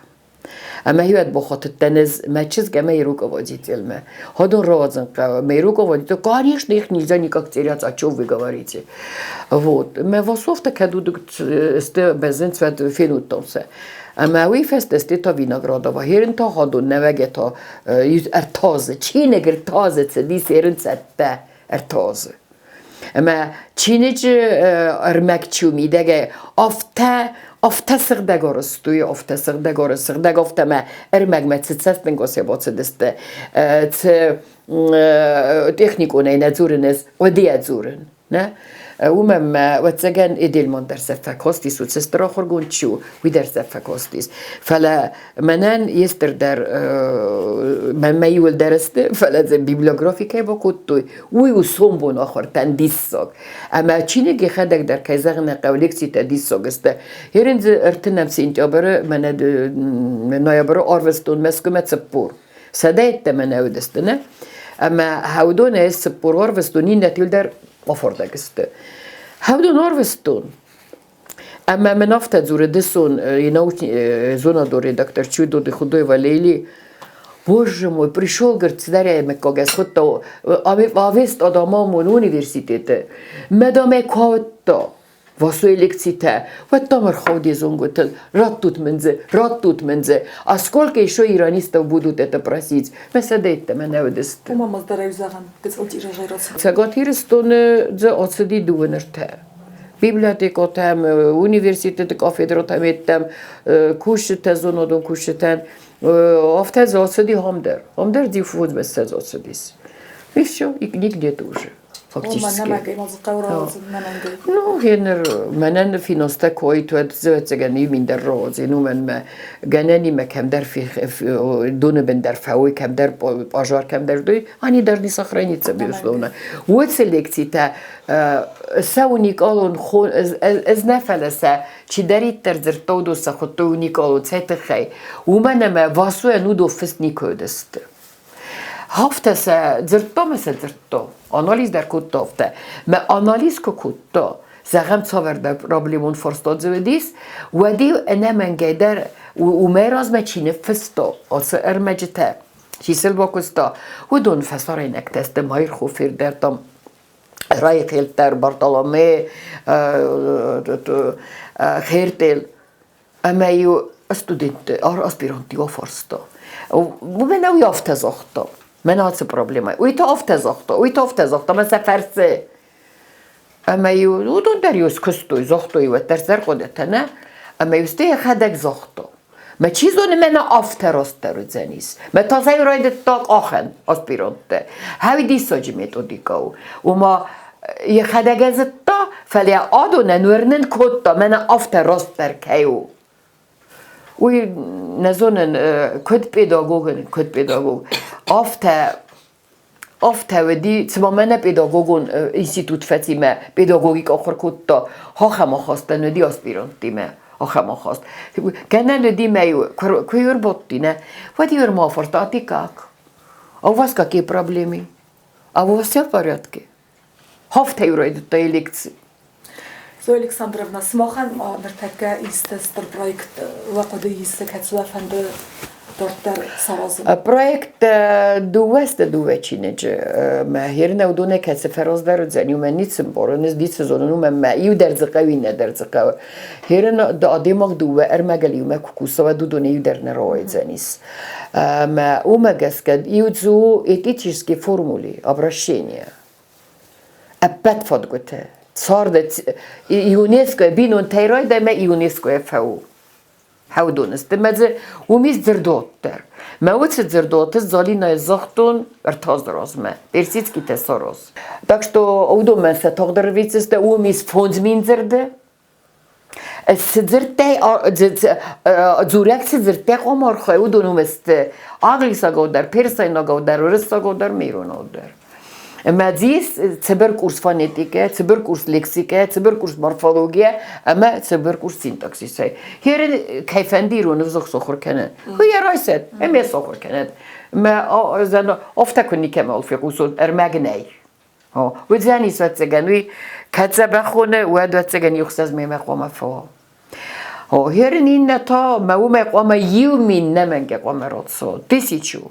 Ӕмӕ хиуӕд бахатыдтӕн ӕз мӕ чызг ӕмӕ йӕ руководителмӕ. Хӕдон рауадзын хъӕуы. Мӕ руководитель, конечно, их нельзя никак терять, о чем вы говорите. Вот. Мӕ Васов-то кӕд уыд сты бӕззынц, уӕд фенудтон сӕ. Ӕмӕ уый фӕстӕ сты та Виноградова. Херын та хӕдон нӕуӕгӕ та ӕртазы, чиныг ӕртазы цыди серын цӕттӕ ӕртазы. Ӕмӕ чиныджы ӕрмӕг чи у мидӕгӕй, афтӕ афтӕ сыгъдӕг арӕзтой, афтӕ сыгъдӕг арӕзт, сыгъдӕг афтӕ мӕ ӕрмӕгмӕ цы цӕстӕнгасӕй бацыдысты, цы техниконӕй нӕ дзурын ӕз, хъуыдыйӕ дзурын. Нӕ? Уымӕн мӕ, ӕвӕццӕгӕн, Эдельман дӕр сӕ фӕкастис, уыцы стыр ахуыргонд чи у, уый дӕр сӕ фӕкастис. Фӕлӕ мӕнӕн йе стырдӕр, мӕнмӕ иуылдӕр сты, фӕлӕ дзы библиографи кӕй бакодтой, уый у сомбон ахуыртӕн диссаг. Ӕмӕ чиныг йӕхӕдӕг дӕр, кӕй зӕгъын ӕй хъӕуы, лекцитӕ диссаг сты. Ерын дзы ӕртынӕм сентябры, мӕнӕ ноябры арвыстон Мӕскуымӕ 40. Сӕдӕйттӕ нӕ уыдысты, нӕ? Ӕмӕ хӕудонӕй 40 арвыстон, иннӕтыл дӕр афардӕг сты. Хӕудон арвыстон. Ӕмӕ мын афтӕ дзуры дысон зонадон редактор Чудоды Худоева Лейли, Боже мой, пришел, говорит, цыдӕр мыккаг схуыдта, авест адамамон университеты. Мӕ кодта. Васойы лекцитӕ, уӕд там ӕрхауди зонгуытыл, раттут мын дзы, раттут мын дзы, а сколько еще иранистов будут это просить? Мӕ сӕдӕйттӕ мӕ нӕ уыдысты. Уымӕ ма дӕр зӕгъӕн, гыццыл тиражӕй рацыд. Цӕгат Ирыстоны дзы ацыди дыууын ӕртӕ. Библиотекӕтӕм, университеты кафедрӕтӕм еттӕм, кусджытӕ, зонадон кусджытӕн. Афтӕ дзы ацыди ам дӕр. Ам дӕр диффондзмӕ ссӕдз ацыдис. И все, и нигде тоже. Фактически. Ну, генер, мӕнӕн финанстӕ койт уӕд ӕвӕццӕгӕн иу дӕр роодзин, уымӕн мӕ гӕнӕнимӕ кӕмдӕр доны бын дӕр фӕуой, кӕмдӕр пожар кӕмдӕр дой, они должны сохраниться, безусловно. Уыцы лекцитӕ сӕ уникалон ӕз нӕ фӕлӕ сӕ чидӕриддӕр дзырдта, уыдон сӕ хуыдтой уникалон цӕй тыххӕй, уымӕн ӕмӕ Васойӕн уыдон фыст никуы уыдысты. Афтӕ сӕ дзырдта мӕ сӕ дзырдта, анализ дӕр кодта афтӕ. Мӕ анализ куы кодта, зӕгъӕм, цавӕрдӕр проблемон фарста дзы уыдис, уӕд-иу ӕнӕмӕнгӕй дӕр уымӕй размӕ чи ныффыста ацы ӕрмӕджытӕ, чи сыл бакуыста, уыдон фӕсарӕйнӕгтӕ сты Майрхофер дӕр там Райхелддӕр, Бартоломе, Хертел. Ӕмӕ-иу студентты, аспирантты афарста. Уымӕн уый афтӕ загъта. Мӕн ацы проблемӕ. Уый та афтӕ загъта, уый та афтӕ загъта, мӕ сӕ фӕрсы. Ӕмӕ-иу уыдон дӕр-иу скуыстой, загътой уӕддӕр сӕрхъуыдытӕ, нӕ? Ӕмӕ-иу стӕй йӕхӕдӕг загъта. Мӕ чи зоны, мӕнӕ афтӕ растдӕр уыдзӕнис. Мӕ та сӕ райдыдта къахӕн аспиранттӕ. Хӕуи диссаджы методикӕ у. Ома йӕхӕдӕг зыдта, фӕлӕ адонӕн уырнын кодта, мӕнӕ афтӕ растдӕр кӕй у. Уый нӕ зонын, куыд педагогӕн, куыд педагог. Афтӕ афтӕ уыди, цыма мӕнӕ педагогон институт фӕци мӕ педагогик ахуыр кодта, ахӕм ахастӕн уыди аспиранттимӕ, ахӕм ахаст. Кӕнӕн уыди мӕ куы ӕрбадти, нӕ, уӕд-иу ӕрма афарста, а ты как? А у вас какие проблемы? А у вас все в порядке? Афтӕ-иу райдыдта йӕ лекци. Зоя Александровна, сымахӕн ма ныртӕккӕ исты стыр проект уӕ хъуыдыйы исы, кӕцы уӕ фӕнды дарддӕр саразын? Проект дыууӕ дыууӕ чиныджы. Мӕ хернӕ уыдонӕй кӕцы фӕраздӕр уыдзӕни, уымӕн ницы мбарын, ӕз ницы зонын, уымӕн мӕ иу дӕр дзы хъӕуы, иннӕ дӕр дзы хъӕуы. Херын адӕймаг дыууӕ ӕрмӕгыл иумӕ куы куса, уӕд уыдонӕй иу дӕр нӕ рауайдзӕнис. Ӕмӕ уымӕ гӕсгӕ иу дзы у этические формулы обращения. Ӕппӕт фадгуытӕ царды ЮНЕСКО бинонтӕй райдай ӕмӕ ЮНЕСКО-йӕ фӕу. Хӕудон сты мӕ дзы уым ис дзырдуат дӕр. Мӕ уыцы дзырдуаты Залинайы загътон ӕртӕ размӕ, персидский тесорос. Так что уыдонмӕ сӕ тагъд ӕрвитдзысты, уым ис 5000 дзырды. Цы дзырдтӕй дзурӕг цы дзырдтӕ хъуамӕ архайа, уыдон уым сты англисагау дӕр, персайнагау дӕр, уырыссагау дӕр, иронау дӕр. Ӕмӕ дзы ис цыбыр курс фонетикӕ, цыбыр курс лексикӕ, цыбыр курс морфология ӕмӕ цыбыр курс синтаксисӕй. Херын кӕй фӕнды ирон ӕвзаг сахуыр кӕнын, уый йӕ райсӕд ӕмӕ сахуыр кӕнӕд. Мӕ афтӕ куы никӕмӕ фехъусон, ӕрмӕг нӕй. Уыдзӕнис, ӕвӕццӕгӕн, уый кӕд дзӕбӕх хоны, уӕд, ӕвӕццӕгӕн, иу хсӕз мемӕ хъуамӕ фӕуа. О, херын иннӕ та, мӕ уымӕй хъуамӕ 1000 нӕмӕнгӕ хъуамӕ рацӕуа, 1000.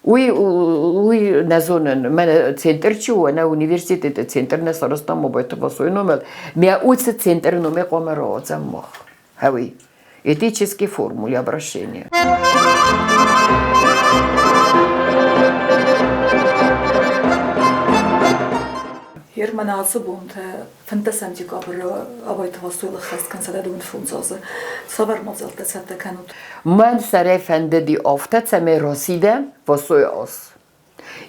Уый, уый нӕ зонын, мӕнӕ центр чи у, нӕ университеты центр нӕ сарӕзтам Мобайты Васойы номыл, мӕ уыцы центры номӕй хъуамӕ рауадзӕм мах. Хӕуи. Этические формулы обращения. Гьер мӕнӕ ацы бонтӕ 15 декабры Абайты Васойыл ӕххӕст кӕн 115 азы. Цавӕр мадзӕлттӕ цӕттӕ кӕнут? Мӕн сӕрӕй фӕндыди афтӕ, цӕмӕй расидӕм Васойы аз.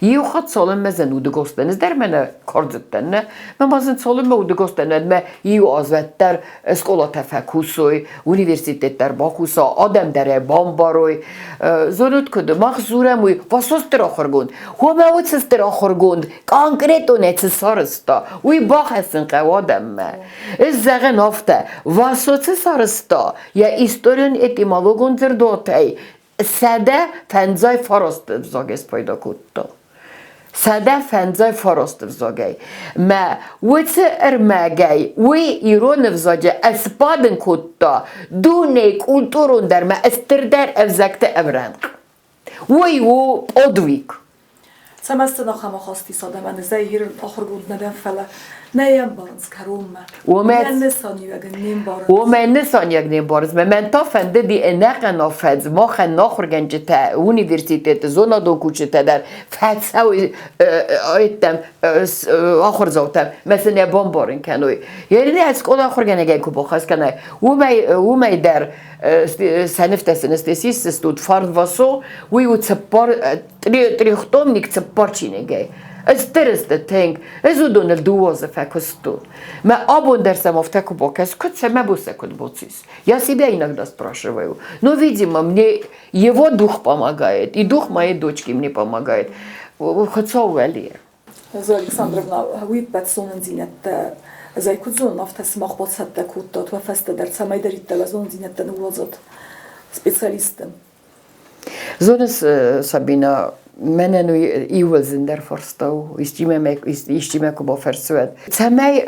Иу хатт цалынмӕ зын удыгостӕн, ӕз дӕр мӕнӕ кардзыдтӕн, нӕ? Мӕ ма зын цалынмӕ удыгостӕн, мӕ иу аз уӕддӕр скъолатӕ фӕкусой, университет дӕр бакуса, адӕм дӕр ӕй бамбарой. Зонут куыд, мах дзурӕм уый, Васо стыр ахуыргонд. Хомӕ уыцы стыр ахуыргонд конкретонӕй цы сарӕзта, уый бахӕссын хъӕуы адӕммӕ. Ӕз зӕгъын афтӕ, Васо цы сарӕзта, йӕ историон-этимологон дзырдуатӕй 159 ӕвзагӕй спайда кодта. 159 ӕвзагӕй. Мӕ уыцы ӕрмӕгӕй уый ирон ӕвзаджы ӕсбадын кодта дунейы культурондӕр мӕ стырдӕр ӕвзӕгты ӕмрӕнхъ. Уый у подвиг. Цӕмӕ сын ахӕм ахаст ис адӕмӕн, ӕз ӕй ахуыргонд нӕ дӕн, фӕлӕ нӕ йӕ ӕмбарынц кӕронмӕ. Уомӕ нысаниуӕг не мбарынц. Уомӕ нысаниуӕг не мбарынц. Мӕн та фӕндыди ӕнӕхъӕн афӕдз махӕн ахуыргӕнджытӕ, университеты зонадон кусджытӕ дӕр фӕцӕуой ӕддӕм ахуырдзаутӕм мӕ сын нӕ бамбарын кӕной. Йе скъола ахуыргӕнӕгӕй куы бахӕс кӕнай, уымӕй уымӕй дӕр сӕнифтӕ сын сисдзыстут Фарн Васо, уый у цыппар трехтомник цыппар чиныгӕй. Ӕз дӕр тынг, ӕз уыдоныл дыууӕ азы фӕкуыстон. Мӕ абон дӕр сӕм афтӕ куы бакӕс, куыд сӕ мӕ бон сӕ куыд боцис. Я себя иногда спрашиваю. Но, видимо, мне его дух помогает, и дух моей дочки мне помогает. Хуыцау уӕле. Зоя Александровна, уый ӕппӕт зонындзинӕдтӕ ӕз ӕй куыд зонын, афтӕ сымах бацӕттӕ кодтат уӕ фӕстӕдӕр, цӕмӕйдӕриддӕр уӕ зонындзинӕдтӕ ныууадзат специалисттӕн? Зоныс, Сабина, мӕнӕн уый иууыл зындӕр фарста у, исчи мӕ куы бафӕрсы, уӕд. Цӕмӕй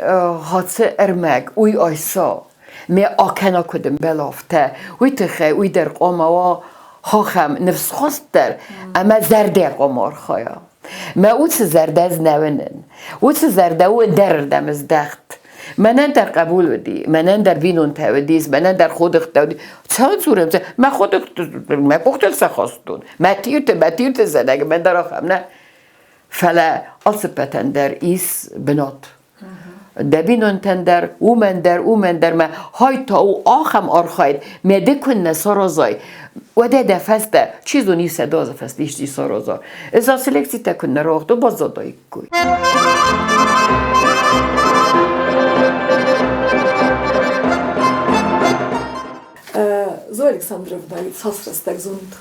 хӕцы ӕрмӕг, уый айса, ме акӕна куыд ӕмбӕлы, афтӕ. Уый тыххӕй уый дӕр хъуамӕ уа ахӕм ныфсхастдӕр ӕмӕ зӕрдӕ хъуамӕ архайа. Мӕ уыцы зӕрдӕ ӕз нӕ уынын. Уыцы зӕрдӕ у ӕндӕрырдӕм здӕхт. Мӕнӕн дӕр хъӕбул уыди, мӕнӕн дӕр бинонтӕ уыдис, мӕнӕн дӕр ходыгъдтӕ уыди. Цӕуыл дзурӕм? Мӕ ходыгъты мӕ къухтыл сӕ хастон. Мӕ тиуты, мӕ тиуты зӕнӕг, мӕн дӕр ахӕм нӕ. Фӕлӕ алцыппӕтӕн дӕр ис бынат. Дӕ бинонтӕн дӕр, уымӕн дӕр, уымӕн дӕр мӕ хай та у ахӕм архайд, мӕ ды куыннӕ саразай, уӕдӕ дӕ фӕстӕ, чи зоны, иу сӕдӕ азы фӕстӕ исчи сараза. Ӕз ацы лекцитӕ куыннӕ рауагътон, баззадаиккой. Зоя Александровна, цас рӕстӕг зонд?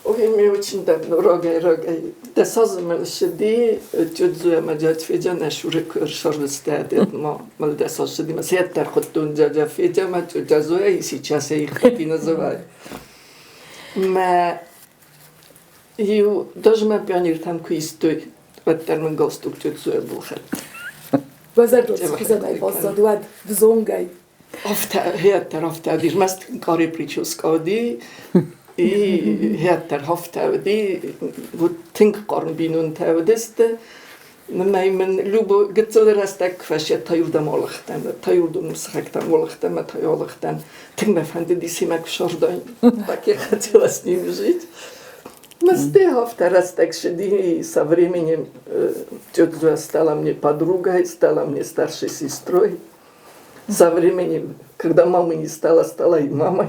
Ой, мне очень давно, рагӕй-рагӕй. Дӕс азы мыл ссыди, тётя ӕмӕ дядя Федя нӕ Шурик сӕрдыстӕ ма мыл 10 азы ссыди, мӕ сӕ хуыдтон дядя Федя мӕ тётя Зоя, и сейчас я их так и называю. Мӕ иу даже мӕ пионертӕм куы истой, уӕддӕр мын галстук тётя Зоя балхӕдта. Базӕрдыл цы хуызӕнӕй баззад уӕд взонгӕй? Афтӕ, хеттер афтӕ уыди, ӕрмӕст каре прическа уыди, и хеттер афтӕ уыди, вот тынг хъарм бинонтӕ уыдысты. Мӕй мын любо гыццыл рӕстӕг куы фӕсид, та-иурдӕм алыгътӕн, та-иурдӕм сыхӕгтӕм алыгътӕн ӕмӕ та-иу алыгътӕн. Тынг мӕ фӕндыди семӕ куы сардаин. Так я хотела с ними жить. Мӕсты афтӕ рӕстӕг сыди, со временем тетя стала мне подругой, стала мне старшей сестрой. Со временем, когда мамы не стало, стала и мамой.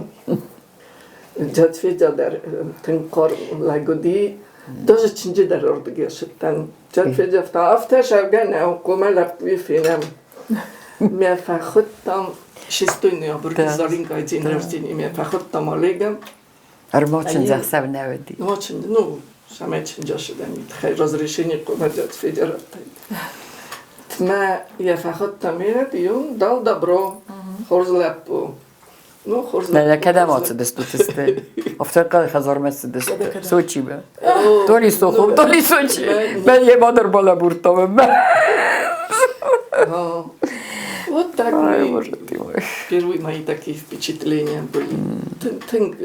Дядь Федя дӕр тынг хъарм лӕг уыди. Даже чынджы дӕр ардыгӕй ссыдтӕн. Дядь Федя афтӕ, афтӕ зӕгъгӕ нӕу, хъуамӕ лӕппуйы фенӕм. Мӕ фӕхуыдтам шестой ноябрь, Заринкайы день рождения, мӕ фӕхуыдтам Олегӕн. Ӕрмочындзӕхсӕв нӕ уыди. Очень, ну, самай чынджасыдӕн тыххӕй разрешение хъуамӕ дядь Федя радтаид. Мӕ йӕ фӕхуыдтам и он дал добро, хорз лӕппу. Ну, хорз лӕппу. Кӕдӕм ацыдыстут сты? Афтӕ хӕдзармӕ цыдысты. Сочимӕ. То ли Сухум, то ли Сочи. Мӕн йемӕ дӕр балӕбурдтам. Вот так мы, первые мои такие впечатления были. Тынг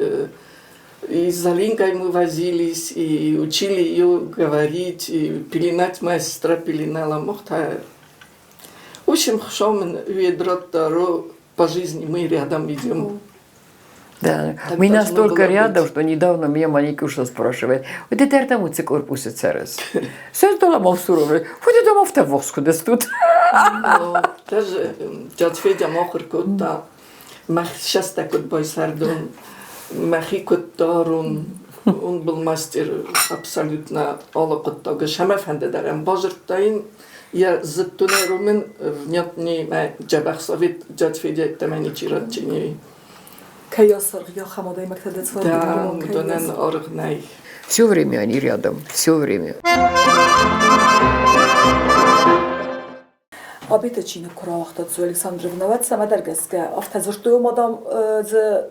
и с Залинкой мы возились, и учили ее говорить, и пеленать моя сестра пеленала. Мохта. В общем, шел ведро по жизни мы рядом идем. Да. Мы настолько рядом, что недавно меня маникюрша спрашивает, вот это там уце корпусе церес. Все дала мавсурове. Вот это мавта восходес тут. Теж дядь Федя махр кодта, мах шеста код байсардун, махи кодтарун, он был мастер абсолютно алы хъуыддагы. Сӕмӕ фӕнды дӕр ӕм базырдтаин, йӕ зыдтон ӕруымын внятный мӕ дзӕбӕх совет дядь Федя йеддӕмӕ ничи ратджени. Кӕй асаргъ ахӕм адӕймӕгтӕ дӕ царды Да, уыдонӕн аргъ нӕй. Все время они рядом, все время. Абеты чиныг куы рауагъта Зоя Александровна, уӕд цӕмӕдӕр гӕсгӕ афтӕ дзырдтой, ома, дам, дзы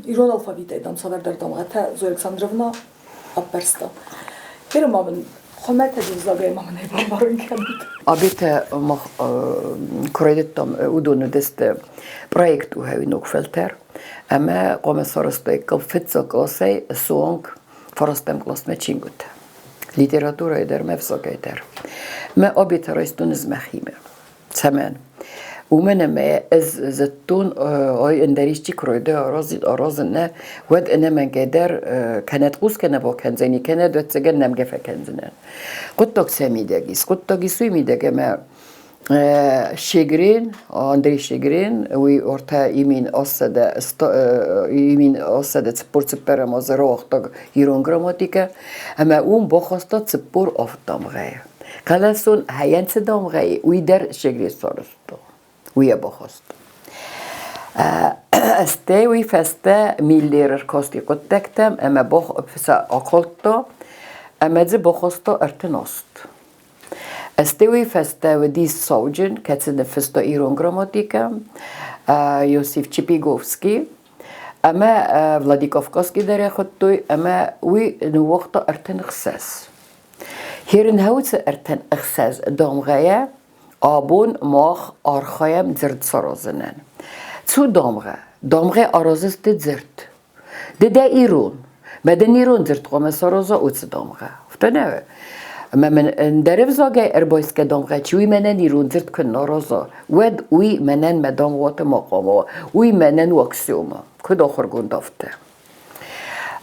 ирон алфавитӕй, дам, цавӕрдӕр дамгъӕтӕ Зоя Александровна аппӕрста. Гъер ма мын хуымӕтӕджы взагӕй ма мын ӕй бамбарын кӕнут. Абетӕ мах куы райдыдтам, уыдон уыдысты проект у ног фӕлтӕр ӕмӕ хъуамӕ сарӕзтаиккам фыццаг классӕй суанг фарастӕм классмӕ чингуытӕ. Литературӕйы дӕр мӕ ӕвзагӕй дӕр. Мӕ абетӕ райстон ӕз мӕхимӕ. Цӕмӕн? Уымӕн ӕмӕ ӕз зыдтон, ай ӕндӕр исчи куы райдайа аразын, нӕ, уӕд ӕнӕмӕнгӕй дӕр кӕнӕ хъус кӕнӕ бакӕндзӕни, кӕнӕ ӕвӕццӕгӕн нӕмгӕ фӕкӕндзынӕн. Хъуыддаг сӕ мидӕг ис. Хъуыддаг ис уый мидӕг, ӕмӕ Шегрен, Андрей Шегрен, уый ортӕ имин ассӕдӕ, имин ассӕдӕ 44-ӕм азы рауагъта ирон грамматикӕ, ӕмӕ уым бахаста 47 дамгъӕйы. Хъӕлӕсон хайӕн цы дамгъӕйы, уый дӕр Шегрен сарӕзта. Уый йӕ бахаста. Стӕй уый фӕстӕ Миллер ӕркасти хъуыддӕгтӕм ӕмӕ сӕ акалдта ӕмӕ дзы бахаста 38. Стӕй уый фӕстӕ уыдис сауджын, кӕцы ныффыста ирон грамматикӕ, Иосиф Чепиговский ӕмӕ Владикавказский дӕр ӕй хуыдтой ӕмӕ уый ныууагъта 36. Херенхауцы 36 дамгъӕйӕ абон мах архайӕм дзырд саразынӕн. Цу дамгъӕ. Дамгъӕ аразыс ды дзырд. Ды дӕ ирон. Мӕ дын ирон дзырд хъуамӕ сараза уыцы дамгъӕ. Афтӕ нӕ? Ӕмӕ мын ӕндӕр ӕвзагӕй ӕрбайсгӕ дамгъӕ чи уый мӕнӕн ирон дзырд куы нӕ араза, уӕд уый мӕнӕн мӕ дамгъуаты ма хъуамӕ уа. Уый мӕнӕн у аксиома. Куыд ахуыргонд, афтӕ.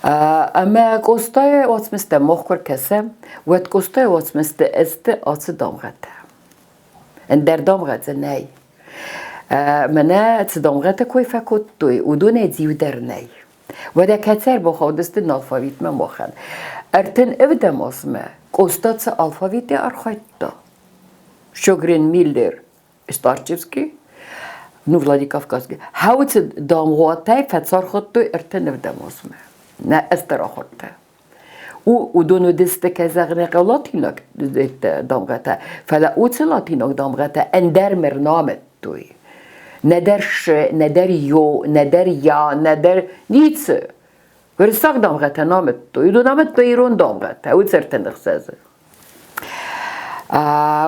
Ӕмӕ Къостайы уацмыстӕ мах куы ркӕсӕм, уӕд Къостайы уацмысты ӕсты ацы дамгъӕтӕ. Ӕндӕр дамгъӕ дзы нӕй. Мӕнӕ цы дамгъӕтӕ кой фӕкодтой, уыдонӕй дзы иу дӕр нӕй. Уӕдӕ кӕцы ӕрбахаудысты алфавитмӕ махӕн? 37 азмӕ Къоста цы алфавитӕй архайдта? Шёгрен Миллер Старчевский, ну, Владикавказский. Хауцы дамгъуатӕй фӕцархайдтой 37 азмӕ. Нӕ ӕз дӕр ахуырдтӕ. Уыдон уыдысты, кӕй зӕгъын ӕй хъӕуы, латинаг дамгъӕтӕ, фӕлӕ уыцы латинаг дамгъӕтӕ ӕндӕр мыр намыдтой. Нӕдӕр ш, нӕдӕр ё, нӕдӕр я, нӕдӕр ницы. Уырыссаг дамгъӕтӕ намыдтой. Уыдон амыдтой ирон дамгъӕтӕ, уыцы 36-ы.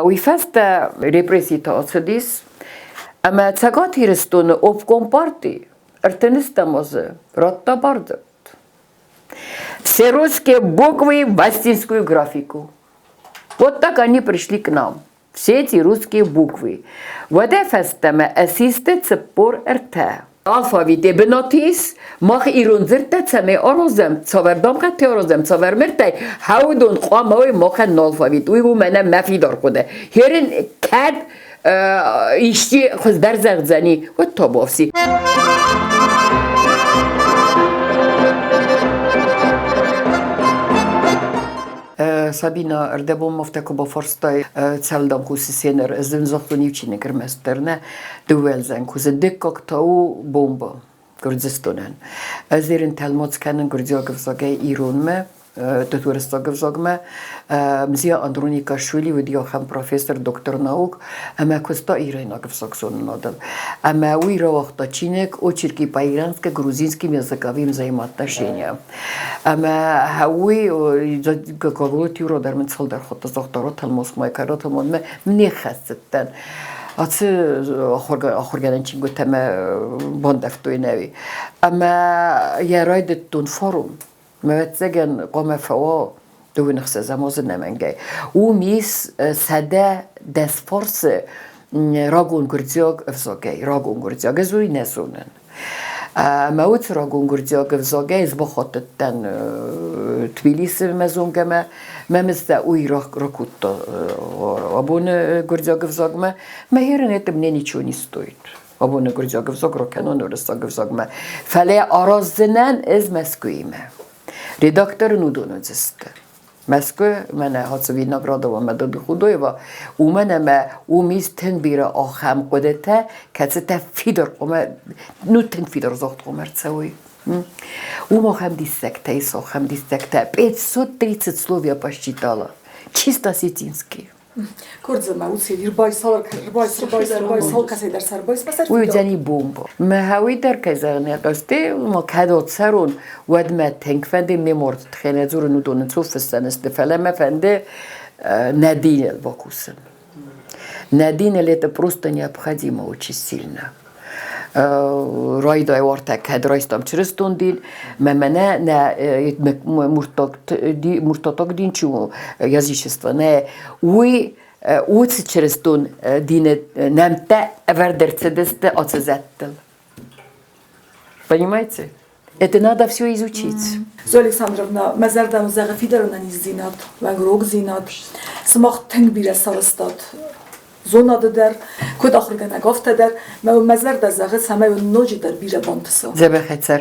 Уый фӕстӕ репресситӕ ацыдис, ӕмӕ Цӕгат Ирыстоны обкомпарти ӕртыныстӕм азы радта бардзырд. Все русские буквы в астинскую графику. Вот так они пришли к нам. Все эти русские буквы. Уӕдӕ фӕстӕмӕ ӕсисты 43. Алфавите бынат ис, мах ирон дзырдтӕ цӕмӕй аразӕм, цавӕр дамгъӕтӕ аразӕм, цавӕр мыртӕй, хауыдон хъуамӕ уой махӕн алфавит. Уый у мӕнӕ мӕ фидар хъуыды. Херын кӕд исчи хуыздӕр зӕгъдзӕни, уӕд табуафси. Сабина, ӕрдӕбон ма куы бафарстай, цӕлдам кусы сенер, ӕз дын загътон иу чиныг ӕрмӕстдӕр нӕ, дыууӕлдзӕн кусы, дыккаг та у бомба Гуырдзыстонӕн. Ӕз ерын тӕлмац кӕнын гуырдзиаг ӕвзагӕй иронмӕ, уырыссаг ӕвзагмӕ. Мзия Андроникашвили уыди ахӕм профессор, доктор наук, ӕмӕ куыста ирайнаг ӕвзагзонынадыл. Ӕмӕ уый рауагъта чиныг «Очерки по иранско-грузинским языковым взаимоотношениям». Ӕмӕ уый Гаглойты Юра дӕр мын цалдӕр хатты загъта, ратӕлмац-ма кӕ, ратӕлмац не ххӕссыдтӕн. Ацы ахуыргӕнӕн чингуытӕ мӕ бандӕвтой нӕуи. Ӕмӕ йӕ райдыдтон форум. Ӕвӕццӕгӕн, хъуамӕ фӕуа 26 азы нӕмӕнгӕй. Уым ис 110 фарсы рагон гуырдзиаг ӕвзагӕй, рагон гуырдзиаг. Ӕз уый нӕ зонын. Ӕмӕ уыцы рагон гуырдзиаг ӕвзагӕй ӕз бахатыдтӕн Тбилисы мӕ зонгӕмӕ. Мӕ мыздӕ уый ракодта абоны гуырдзиаг ӕвзагмӕ. Мӕ херын это мне ничего не стоит. Абоны гуырдзиаг ӕвзаг ракӕнон уырыссаг ӕвзагмӕ. Фӕлӕ араздзынӕн ӕз Мӕскуыимӕ. Редактор ын уыдон уыдзысты. Мӕскуы, мӕнӕ ацы Виноградова ӕмӕ Додыхудоева, уымӕн ӕмӕ уым ис тынг бирӕ ахӕм хъуыдытӕ, кӕцытӕ фидар хъуамӕ, ну тынг фидар загъд хъуамӕ ӕрцӕуой. Уым ахӕм диссӕгтӕ ис, ахӕм диссӕгтӕ. 530 слов я посчитала. Чисто осетинский. Курдзӕмӕ уыцы рбайсал кӕцӕйдӕр сӕрбайс. Уый уыдзӕни бомба. Мӕ хауи дӕр кӕй зӕгъын ӕй хъӕуы, ма кӕд цӕрон, уӕд мӕ тынг фӕнды ме морды тыххӕй нӕ дзурын, уыдон ӕнцон фыссӕн сты, фӕлӕ мӕ фӕнды нӕ диныл бакусын. Нӕ диныл это просто необходимо очень сильно. Райдай уартӕ кӕд райстам чырыстон дин, мӕ мӕнӕ нӕ муртатаг дин чи у, язычество, нӕ уый уыцы чырыстон дины нӕмттӕ ӕвӕрд ӕрцыдысты ацы зӕдтыл. Понимаете? Это надо все изучить. Зоя Александровна, мӕ зӕрдӕ мын зӕгъы фидар ӕнӕниздзинад, уӕнгрогдзинад. Сымах тынг бирӕ сарӕзтат зонады дӕр, куыд ахуыргӕнӕг, афтӕ дӕр. Мӕ зӕрдӕ зӕгъы, цӕмӕй уын ноджыдӕр бирӕ бантыса. Дзӕбӕхӕй цӕр.